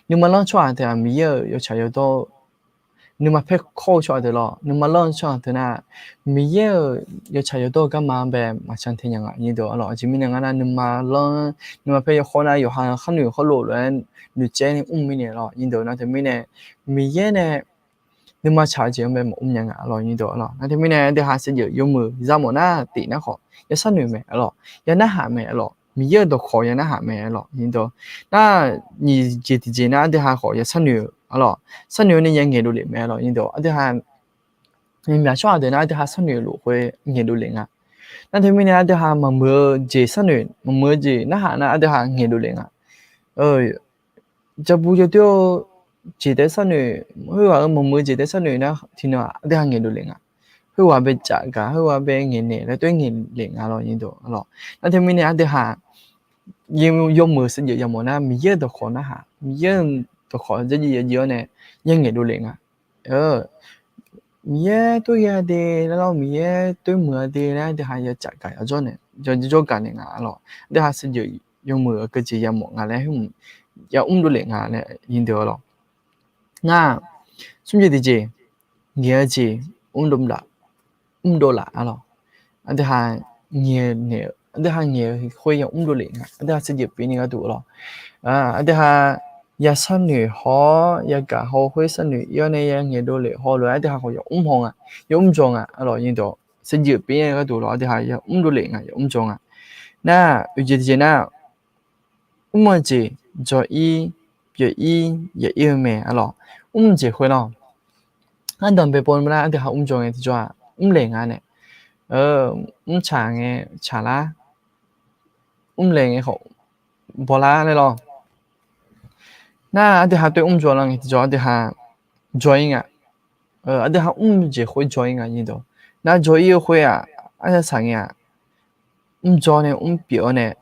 Nuima lanr tsawrhaq teu-aq, Miqyaer-euq yawtsaq yawdawr-eu nuima paer kawr-eu tsawrhaq teu lawr. Nuima lanr-eu tsawrhaq teu nar, Miqyaer-euq yawtsaq yawdawr-eu garma-anr bae maqcan te nya nga, nyiq deuq lawr. Aqjeq mirnae ngar nar, nuima lanr-anr nuima paer yawkhawr nar, yawqha kharnoeq khawrlof lof-aer noeqtsaev ni mr mirnae lawr, nyiq deuq. Nar teumirnae Miqyaer nae nuima tsaq-eu jeq-anr bae maqmr nya nga lawr, nyiq deuq lawr. Nar teumirnae aqdui ha saevdzeuf yawmuiq yamawf nar tif nar khawf ya sarnoeq mae lawr, ya narhaq mae lawr, Miqyaer-euq dawqkhawq ya narhaq mae lawr, nyiq deuq. Nar nyiq jeq tiqjeq nar aqdui ha khawf ya sarnoeq-eu lawr, sarnoeq-eu nae ya ngaeqdov lef mae lawr, nyiq deuq. Aqdui ha myaq tsawrhaq deuq nar aqdui ha sarnoeq luf khoer ngaeqdov lef nga. Nar teumirnae aqdui ha maqmuiq-eu jeq sarnoeq, maqmuiq-eu jeq narhaq nar aqdui ha ngaeqdov lef nga. Jaqbu jawrdoer-eu jeq taef sarnoeq, khoerghaq-euq maqmuiq-eu jeq taef sarnoeq nar tiqnan aqdui ha ngaeqdov lef nga. Khoerghaq bae caf gaq, khoerghaq bae ngaeqnaeq laer toer ngaeq lef nga lawr, nyiq deuq lawr. Nar teumirnae aqdui ha yawmuiq saevdzeuf yamawf nar, Miqyaer-euq dawqkhawq narhaq, Miqyaer-euq dawqkhawq jarjir yajiv-awr nae ya ngaeqdov lef nga. Miqyaer toer ghae-a de laer lawr, Miqyaer toer muiq-a de laer aqdui ha ya caf gaq ya jawr nae, jawr gaq naeq nga lawr. Aqdui ha saevdzeuf yawmuiq aqgeujeq yamawf nga laer, ya mr dovlef nga laer, nyiq deuq lawr. Nar smr jeq tiqjeq, ngaeq-eu jeq mr dovlaf, mr dovlaf-a lawr. Aqdui ha ngaeq-eu, aqdui ha ngaeq-eu khoer ya mr dovlef nga, aqdui ha saevdzeuf pyeuf ni gharduq lawr. Aqdui ha ya sarnoeq haw-awr yagaq haw khoer sarnoeq ir-awr nae ya ngaeqdov lef haw lof-aer aqdui ha khawf ya mr haw nga, ya mr dzaw nga lawr, nyiq deuq. Saevdzeuf pyeuf-ir gharduq lawr, aqdui ha ya mr dovlef nga, ya mr dzaw nga. Nar oeq jeq tiqjeq nar, mr-eu jeq dzaw-ir, pyeuf-ir, yaef-ir-eu mae-a lawr. Mr-eu jeq khoer lawr, ardanq bae pov nar aqdui ha mr dzaw ngae tiqjawr-aq, mr laeq nga nae, mr tsaq ngae tsaqlar, mr laeq ngae khawf bawlar laer lawr. Nar aqdui ha toer mr dzaw lar ngae tiqjawr aqdui ha dzaw-ir nga. Aqdui ha mr jeq khoer dzaw-ir nga, nyiq deuq. Nar dzaw-ir-eu khoer-aq, arya saq ngae-aq, mr dzaw nae mr pyeuf-awr nae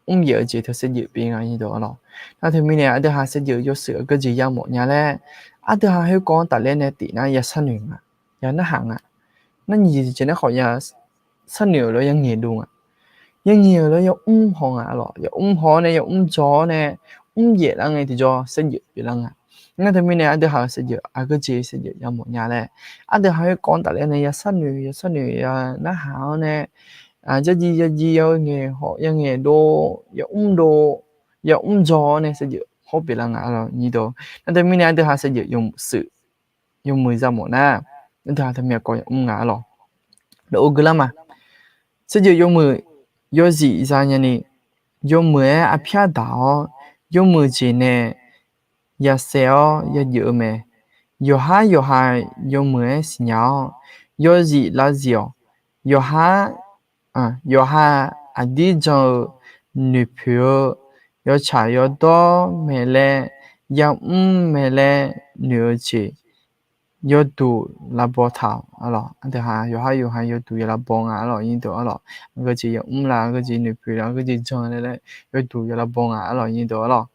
mr yaef-eu jeq teu saevdzeuf pyeuf nga, nyiq deuq lawr. Nar teumirnae aqdui ha saevdzeuf yawshuif aqgeujeq yamawf nya laer, aqdui ha khoerkawv-anr tafler nae tif nar ya sarnoeq nga, ya narhaq nga. Nar nyiq jeq tiqjeq nar khawf ya sarnoeq-euq lof-aer ya ngaeqdov nga. Ya ngaeq-euq lof-aer ya mr haw nga lawr, ya mr haw-awr nae ya mr dzaw-awr nae mr yaef lar ngae tiqjawr saevdzeuf pyeuflar nga. Nar teumirnae aqdui ha-euq saevdzeuf aqgeujeq saevdzeuf yamawf nya laer, aqdui ha khoerkawv-anr tafler nae ya sarnoeq ya sarnoeq ya narhaq-awr nae, jarjir yajiv ya ngaeq haw ya ngaeqdov, ya mr dov, ya mr dzaw-awr nae saevdzeuf hawr pyeuflar nga lawr, nyiq deuq. Nar teumirnae aqdui ha saevdzeuf yawshuif yawmuiq yamawf nar, aqdui ha taqmyav kawv ya mr nga-a lawr. Dawq-eu gui lar ma. Saevdzeuf yawmuiq yawzif za nyani, yawmuiq-aer arpyar daq-awr, yawmuiq jeq nae ya saev-awr ya dzeuf-eu mae. Yawqhar yawqha yawmuiq-aer siqnya-awr, yawzif lavzif-awq. Yawqha, yawqha aqdir jan-eu noeqpoeq-eu yawtsaq yawdawr mae laer, yamr mae laer noeq-eu jeq yawduq lavbaw taq-awq-a lawq. Aqdui ha yawqhar yawqha yawduq ya lavbaw nga-a lawq, nyiq deuq-a lawq. Aqgeujeq yamr la, aqgeujeq noeqpoeq la, aqgeujeq jan laer laer yawduq ya lavbaw nga-a lawq, nyiq deuq-a lawq.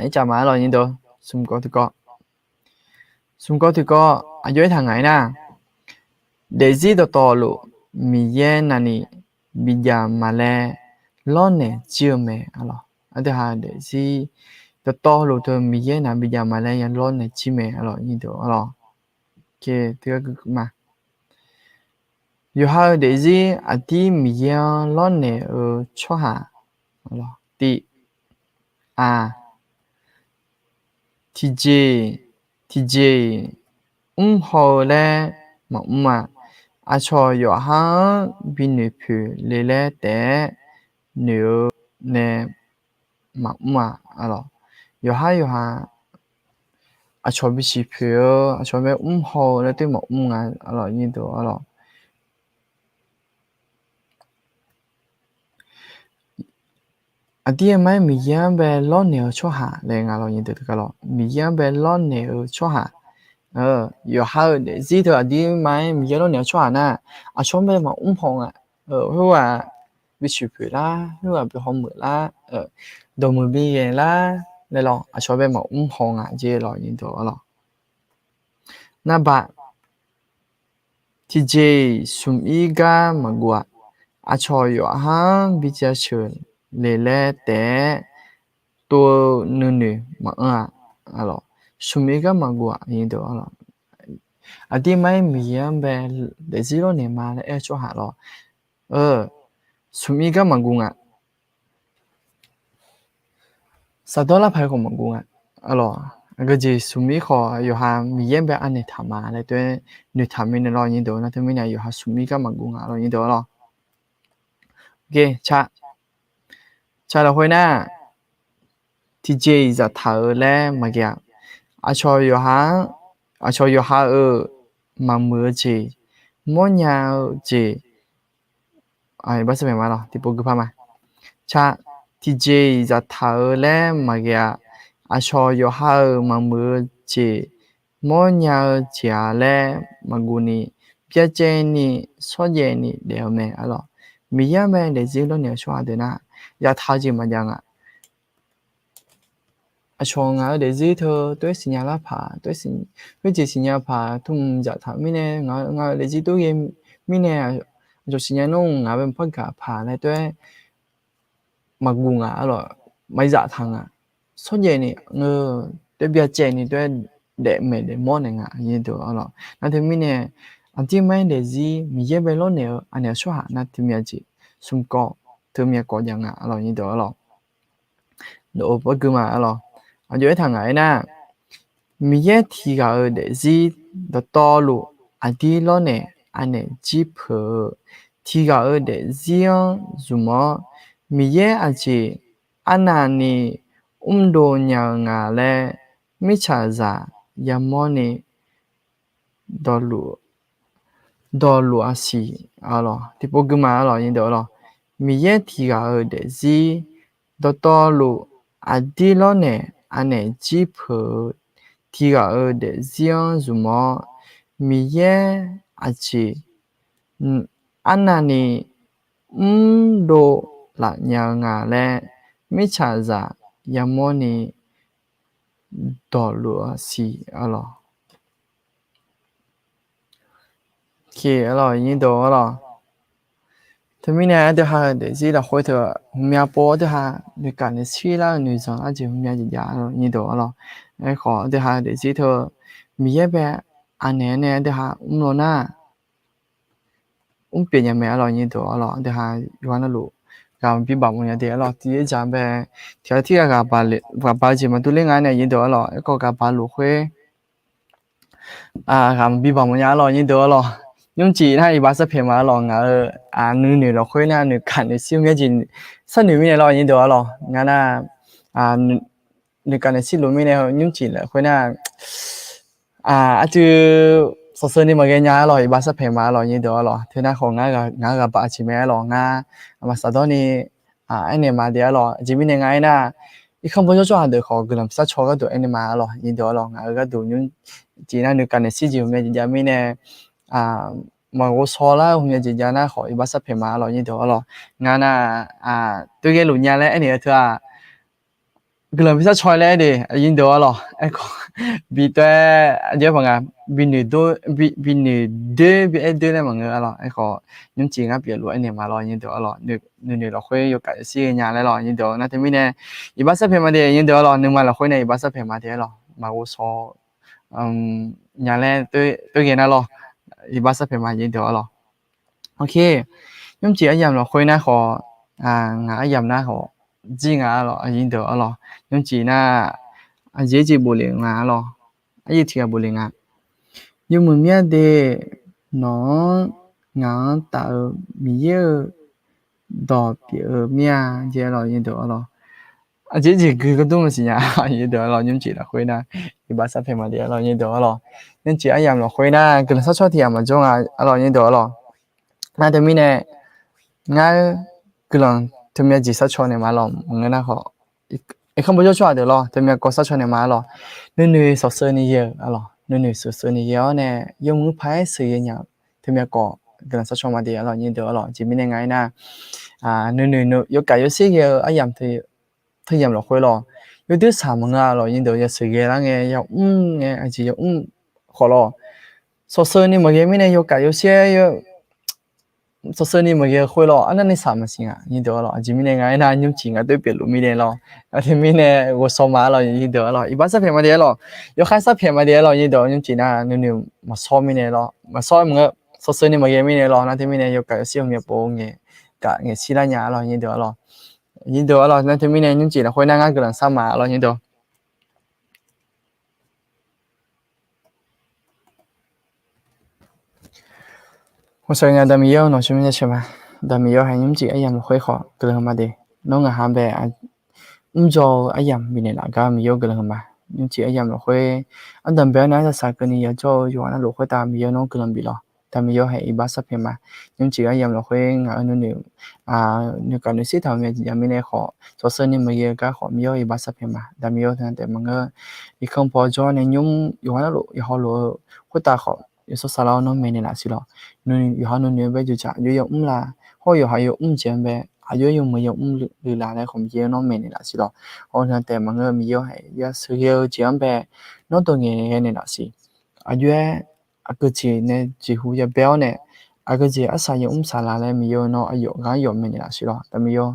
Ircaf ma-a lawq, nyiq deuq. Smq kawv tiqkawv, smq kawv tiqkawv aqjox aertaq ngaq-aer nar, daefzir dawqtawvluf Miqyaer navni bijav ma laer lawrnaeq jir-eu mae-a lawq. Aqdui ha daefzir dawqtawvluf teu Miqyaer navni bijav ma laer ya lawrnaeq jir mae-a lawq, nyiq deuq-a lawq. Yawqha-eu daefzir aqdir Miqyaer-anr lawrnaeq-eu tsawrhaq, tiv, aq, tiqjeq, tiqjeq-iq mrhaw-eu laer maqmr-a. Aqcawq yawqha-anr binoeq poeq le laer taef-aer noeq-eu nae maqmr-a. Yawqhar yawqha aqcawq bisiq poeq-eu, aqcawq bae mrhaw-eu laer taef maqmr nga, arlawq, nyir deuq, arlawq. Aqdir aqma-aer Miqyaer-anr bae lawrnaeq-eu tsawrhaq laer nga, arlawq, nyir deuq, arlawq. Miqyaer-anr bae lawrnaeq-eu tsawrhaq, yawqha-euq daefzir teu aqdir aqma-aer Miqyaer lawrnaeq-eu tsawrhaq nar, aqcawq-anr bae maqmr haw nga. Khoerghaq bisiq poeq lar, khoerghaq bi hawmuiq lar, dawqmuiq bi ghae lar laer lawq, aqcawq bae maqmr haw nga jeq, arlawq, nyir deuq, arlawq. Navbaq, tiqjeq-iq smq-ir gar maqguv-aq. Aqcawq yawqha-anr bi jaceuq le laer taef-aer tov-eu nuinoeq maqanr-a. Smq-ir gar maqguv-aq, nyir deuq, arlawq. Aqdir aqma-aer Miqyaer-anr bae daefzir lawrnaeq ma laer aer-eu tsawrhaq lawq. Smq-ir gar maqguv nga. Saqdawr larpaq-aer khawf maqguv nga, arlawq. Aqgeujeq smq-ir khawf yawqha Miqyaer bae anaeq taq ma laer taef-aer noeqtaq mirnae lawq, nyir deuq, nar teumirnae yawqha smq-ir gar maqguv nga, arlawq, nyir deuq, arlawq. Ca, ca lafkhoer nar, tiqjeq-iq zaftaq-eu laer maqghae-aq. Aqcawq yawqha-anr, aqcawq yawqha-euq maqmuiq-eu jeq, mawrnya-eu jeq, tiqpov guipar ma. Ca, tiqjeq-iq zaftaq-eu laer maqghae-aq. Aqcawq yawqha-euq maqmuiq-eu jeq, mawrnya-eu jeq-a laer maqguv ni, byacaevni shawrjaev ni daef-eu mae, arlawq. Miqyaer-anr bae daefzir lawrnaeq-eu tsawrhaq deuq nar, zaftaq-eu jeq maqjav nga. Aqcawq ngaq-euq daefzir teu toer siqnya lar paq, khoerjeq siqnya paq tmq zaftaq mirnae, ngaq-euq daefzir toer ghae mirnae, aqcawq siqnya nar ngaq bae maqpar gaq paq laer taef-aer maqguv nga, arlawq, maqzaftaq nga. Shawrjaev ni, taef-aer byacaevni taef-aer daefmaeq daefmawr naeq nga, nyir deuq, arlawq. Nar teumirnae aqdir aqma-aer daefzir Miqyaer bae lawrnaeq-eu anaeq-eu tsawrhaq nar teumirnae jeq smq kawv, teumirnae kawv jav nga, arlawq, nyir deuq, arlawq. Dawqpaw gui ma, arlawq. Aqjox aertaq ngaq-aer nar, Miqyaer tiqghaq-euq daefzir dawqtawvluf aqdir lawrnaeq anaeq jir peuq-eu, tiqghaq-euq daefzir-anr zmq-awr, Miqyaer aqjeq arnavni mrdov nya-eu nga laer mirtsaqzaq yamawrni dawqluf, dawqluf-a siq, arlawq. Tiqpov gui ma, arlawq, nyir deuq, arlawq. Miqyaer tiqghaq-euq daefzir dawqtawvluf aqdir lawrnaeq anaeq jir peuq-eu, tiqghaq-euq daefzir-anr zmq-awr, Miqyaer aqjeq arnavni mrdov laf nya-eu nga laer mirtsaqzaq yamawrni dawqluf-a siq, arlawq. Arlawq, nyir deuq, arlawq. Teumirnae aqdui ha-euq daefzir lafkhoer teu, hmqmya pov aqdui ha noeqkaf noeqshir lar-eu noeqzanq arjeq hmqmya jeq jav, arlawq, nyir deuq, arlawq. Aerkhawf aqdui ha-euq daefzir teu Miqyaer bae anaeq nae aqdui ha mrlaw nar, mrpyeuf nya mae, arlawq, nyir deuq, arlawq. Aqdui ha yawqha navluf ghaq maqbi baq mawf nya de, arlawq. Tiqjeq dzaq bae tiqghaq tirghaq ghaq baq-eu jeq maqdur ler nga nae, nyir deuq, arlawq. Aerkhawf ghaq baq luf khoer ghaq maqbi baq mawf nya, arlawq, nyir deuq, arlawq. Nymrcif nar iqbax sarpaeq ma, arlawq. Ngaq-euq nuinoeq lafkhoer nar noeqkaf noeqshir myaer jeq sharnoeq mirnae, arlawq, nyir deuq, arlawq. Ngar nar noeqkaf noeqshir luf mirnae nymrcif lafkhoer nar aqdui sawqseu ni maqghae nya, arlawq, iqbax sarpaeq ma, arlawq, nyir deuq, arlawq. Teunar khawf ngaq-eu ghaq baq aqjeq mae, arlawq. Ngar maqsaqdawr ni aernaeq ma de, arlawq. Aqjeq mirnae nga aernar, irkanr bawjawr tsawrhaq deuq khawf guiqlanq bi sharcaw gharduq aernaeq ma, arlawq, nyir deuq, arlawq. Ngaq-euq gharduq nymrcif nar noeqkaf noeqshir jeq hmqmya jeq jav mirnae, maqghov shaw lar-eu hmqmya jeq jav nar khawf iqbax sarpaeq ma, arlawq, nyir deuq, arlawq. Ngar nar toer ghae luf nya laer aernaeq-eu teu-aq, guiqlanq bi sharcaw laer aer de, nyir deuq, arlawq. Aerkhawf bi taef-aer aqjeq paq nga, bi noeqdoer bi aer doer laer maqngeur, arlawq. Aerkhawf nymrcif ngar pyeuf luf aernaeq ma, arlawq, nyir deuq, arlawq. Nuinoeq lafkhoer yawkaf shir ghae nya laer, arlawq, nyir deuq. Nar teumirnae iqbax sarpaeq ma de, nyir deuq, arlawq. Nuima lafkhoer nae iqbax sarpaeq ma de, arlawq. Maqghov shaw nya laer toer ghae nar lawr, iqbax sarpaeq ma, nyir deuq, arlawq. Nymrcif aryamq lafkhoer nar khawf, ngaq aryamq nar khawf jir nga arlawq, aqyuif deuq arlawq. Nymrcif nar, aqjeq jeq bof lef nga arlawq. Aqyuif tiq ghaq bof lef nga. Yawmuiq mir-a de, nawq-anr ngaq-anr taf-eu Miqyaer-euq dawq pyeuf-eu mir-a jeq arlawq, aqyuif deuq arlawq. Aqjeq jeq gui gardmr maqsiq nya, aqyuif deuq arlawq, nymrcif lafkhoer nar, iqbax sarpaeq ma de arlawq, aqyuif deuq arlawq. Nymrcif aryamq lafkhoer nar, guiqlanq sarcaw tiq yamq maqjawr nga arlawq, aqyuif deuq arlawq. Nar teumirnae, ngar guiqlanq teumya jeq sarcaw naeq ma lawq, maqngeur nar khawf, irkanr bawjawr tsawrhaq deuq lawr, teumya kawv sarcaw naeq ma arlawq. Nuinoeq sawqseuv ni ghae-eu arlawq, nuinoeq sawqseuv ni ghae-awr nae, yawmuiq par-aer sheuqghae nya-eu teumya kawv guiqlanq sarcaw ma de arlawq, aqyuif deuq arlawq. Aqjeq mirnae nga aernar, nuinoeq yawkaf yawshaer ghae-eu aryamq teuyamq lafkhoer lawr, yawdoer saq maqngeur arlawq, aqyuif deuq, ya sheuqghae lar ngae, ya mr ngae, aqjeq ya mr khawf lawr, sawqseuv ni maqghae mirnae yawkaf yawshaer sawqseuv ni maqghae-eu khoer lawr, arnavni saq maqsiq nga, aqyuif deuq arlawq. Aqjeq mirnae nga aernar, nymrcif ngaq doer pyeufluf mirnae lawr, nar teumirnae ghovshaw ma arlawq, aqyuif deuq arlawq, iqbax sarpaeq ma de arlawq, yawkhaer sarpaeq ma de arlawq, aqyuif deuq, nymrcif nar nuinoeq maqshawr mirnae lawr, maqshawr maqngeur, sawqseuv ni maqghae mirnae lawr, nar teumirnae yawkaf yawshaer-eu myavpov ngaeqkaf ngaeqshir lar nya arlawq, aqyuif deuq arlawq. Aqyuif deuq arlawq, nar teumirnae nymrcif lafkhoer nar ngar guiqlanq sar ma arlawq, aqyuif deuq. Hawsaq nga, Aqda Miqyaer-awr, nawq tsawrmyanr jaceuq ma. Aqda Miqyaer-awr, hae nymrcif aryamq lafkhoer khawf guiqlanq ma de. Nawr ngaqha bae mrdzaw-eu aryamq bifnaeq laf gar Miqyaer-awr guiqlanq ma. Nymrcif aryamq lafkhoer ardanqbae-awr nae arsaq saq keuvni yajawr-eu yawqghaq navluf khoertav Miqyaer nawr guiqlanq bif lawq. Aqda Miqyaer-awr, hae iqbax sarpaeq ma. Nymrcif aryamq lafkhoer ngaq-euq nuinoeq noeqkaf noeqshir taq-euq myavpov mirnae khawf, sawqseuv ni maqghae-eu gar khawf Miqyaer-awr iqbax sarpaeq ma. Aqda Miqyaer-awr, teunav taef maqngeur, irkanr bawjawr nae nymr yawqghaq navluf yawqha lof-eu khoertav khawf, yawshawr saflar-awr nawr maeqnaeq laf siq lawq. Yawqha nuinoeq-eu bae jeuqjaq aqjox yamr la, hawr yawqha yawmr jeq-anr bae aqjox yawmuiq yawmr luiv laf laer khawf Miqyaer nawr maeqnaeq laf siq lawq. Hawr teunav taef maqngeur, Miqyaer-awr, hae yasheuq ghae-eu jeq-anr bae nawr dawq ngaeq ghae naeq laf siq. Aqjox-aer aqgeujeq nae jeqhu yabae-awr nae, aqgeujeq arsaq yawmr saqlaq laer Miqyaer nawr aqyawf ghaq yawf maeqnaeq laf siq lawq. Aqda Miqyaer-awr,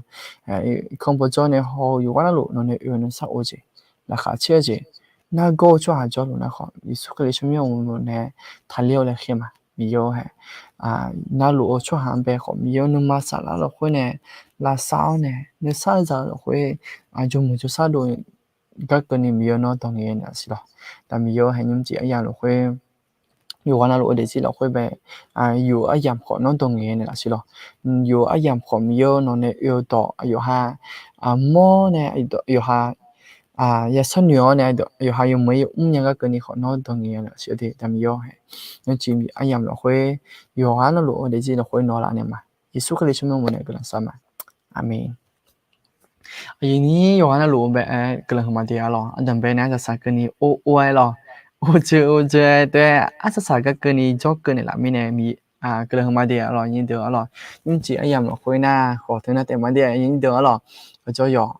irkanr bawjawr nae haw-eu yawqghaq navluf nawq nae oe-eu nuisar of-eu jeq, laqkhaq caer-eu jeq, nargawr-eu tsawrhaq jawrluf nar khawf, Yeqsur Kali tsawrmyanr uqmov nae taqler-awr laer khaer ma. Miqyaer-awr, hae navluf-eu tsawrhaq-anr bae khawf Miqyaer-awr nuima saflar lafkhoer nae lavsav-awr nae nuisar za-eu lafkhoer, aqjox muiq jawrshar dov gar keuvni Miqyaer nawr dawq ngaeq naeq laf siq lawq. Aqda Miqyaer-awr, hae nymrcif aryamq lafkhoer yawqghaq navluf-eu daefzir lafkhoer bae, yuf-eu aryamq khawf nawr dawq ngaeq naeq laf siq lawq. Yuf-eu aryamq khawf Miqyaer nawq nae oe-eu dawq aqyawf ha mawr nae, yawqha yashar noeq-awr nae, yawqha yawmuiq-aer yamr nya gar keuvni khawf nawr dawq ngaeq naeq laf siq-awr de. Aqda Miqyaer-awr, hae nymrcif aryamq lafkhoer yawqghaq navluf-eu daefzir lafkhoer nawq laf naeq ma. Yeqsur Kali tsawrmyanr uqmov nae guiqlanq sar ma. Aqmeq. Aqyuif ni yawqghaq navluf-eu bae-aer guiqlanq huiqma de arlawq. Ardanqbae nae arsaq saq keuvni or or-aer lawq, or dzeur or dzeur-aer tov-aer arsaq saq gar keuvni jawr keuv naeqlaf mirnae, guiqlanq huiqma de arlawq, nyir deuq arlawq. Nymrcif aryamq lafkhoer nar khawf teunav taef ma de, nyir deuq arlawq. Yawqjawr yawq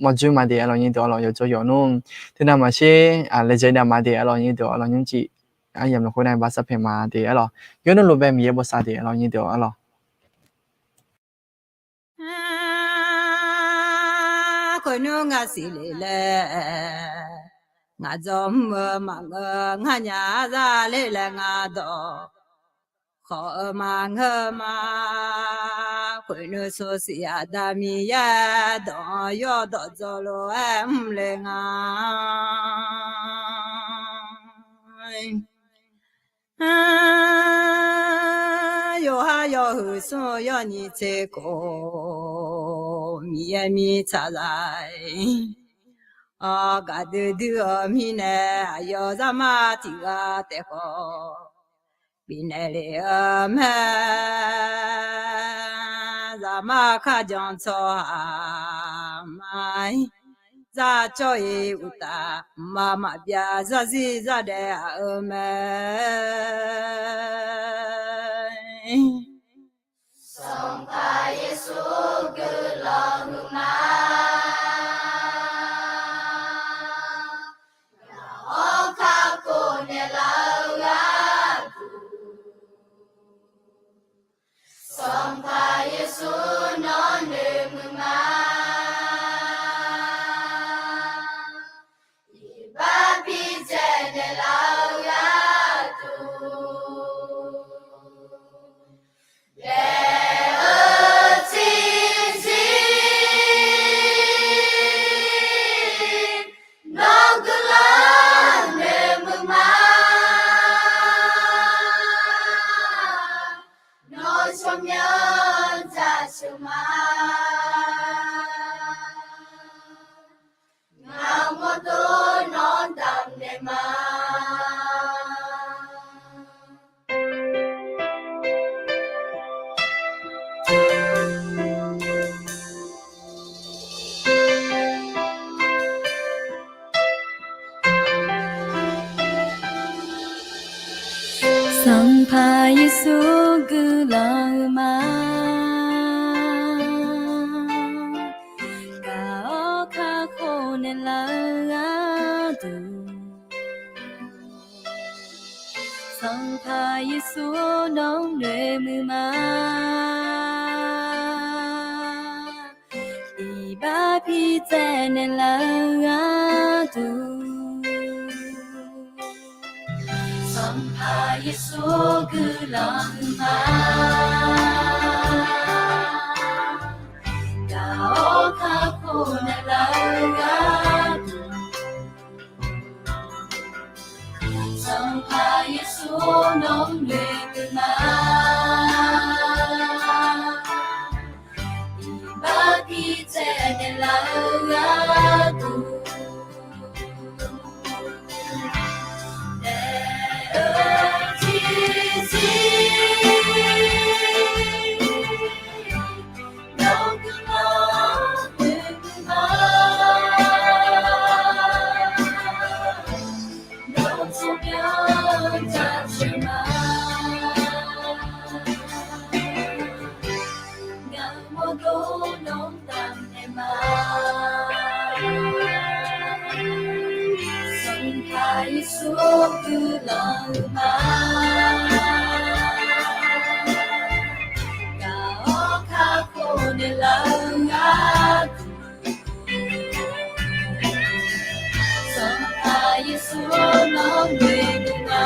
mawrdzoer ma de arlawq, nyir deuq arlawq. Yawqjawr yawq nmr teunav maqsher laejae dav ma de arlawq, nyir deuq arlawq. Nymrcif aryamq lafkhoer nar iqbax sarpaeq ma de arlawq. Yawr nmr lof bae Miqyaer bosav de arlawq, nyir deuq arlawq. Khoernmr ngaq siqle laer, ngaq dzawr mr-eu maqngeur, ngaq nya za le laer ngaq dawq khawf-eu maqngeur ma. Khoernmr sawr siq Aqda Miqyaer dawq-anr yawdawq dzaw lof-aer mr le nga. Yawqha yawhuiq smr-eu yawnyiq tser khof, Miqyaer mirtsaq zaq-aer gaqdui dui-eu mirnae, aqyawf zaqmar tiq ghaq taef khawf bifnaeq lef-eu mae. Zaqmar kharjan tsawrhaq ma-ir, zar cawr-iq uqtaf, mqmaq maqbyav zarzir zardaef aq-eu mae. Sanqpaq Yeqsur guiqlanq huiqma. Ngaq-anr kakhof naeqlaf-eu gharduq, Sanqpaq Yeqsur nawr noeqmuiq ma. Iqbax bidzaeq naeqlaf-eu gharduq, Sanqpaq Yeqsur guiqlanq-eu ma. Gaq-awr kakhof naeqlaf-eu gharduq, Sanqpaq Yeqsur nawr noeqmuiq ma. Iqbax bitsaev naeqlaf-eu gharduq, Sanqpaq Yeqsur guiqlanq-eu ma. Gaq-awr kakhof naeqlaf-eu gharduq, Sanqpaq Yeqsur nawr noeqmuiq ma. Iqbax bitsaev naeqlaf-eu gharduq, daef-eu tiqzir nawr guiqlanq noeqmuiq ma. Nawr tsawrmyanr jaceuq ma. Ngaq mawrdo nawr damq naeq ma. Sanqpaq Yeqsur guiqlanq-eu ma. Gaq-awr kakhof naeqlaf-eu gharduq, Sanqpaq Yeqsur nawr noeqmuiq ma.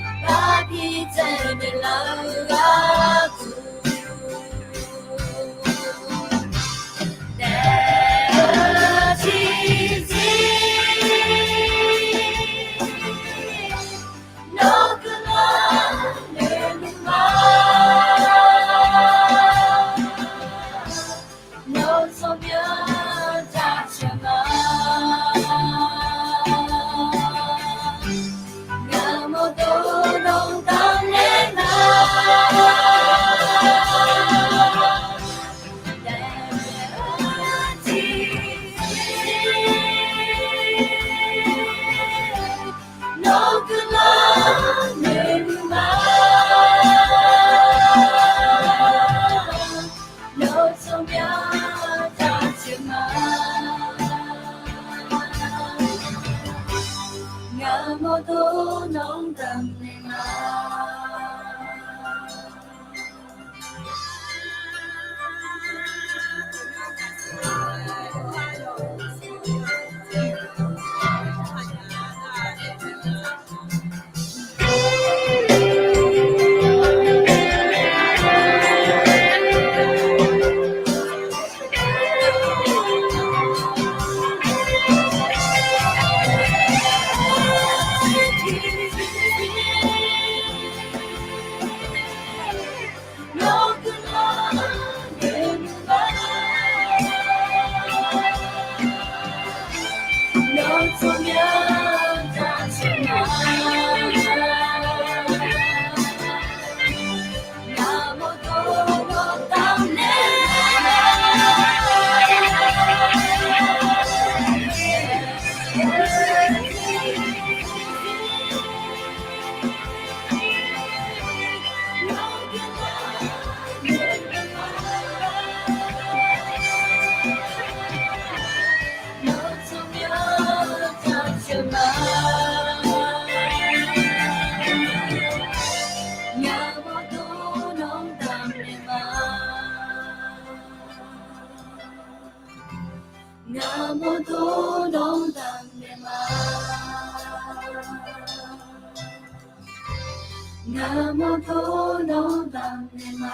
Iqbax bitsaev naeqlaf-eu gharduq, daef-eu tiqzir nawr guiqlanq noeqmuiq ma. Nawr tsawrmyanr jaceuq ma. Ngaq mawrdo nawr damq naeq ma. Daef-eu tiqzir nawr guiqlanq noeqmuiq ma. Nawr tsawrmyanr jaceuq ma. Ngaq mawrdo nawr damq naeq ma. Ngaq mawrdo nawr damq naeq ma. Ngaq mawrdo nawr damq naeq ma.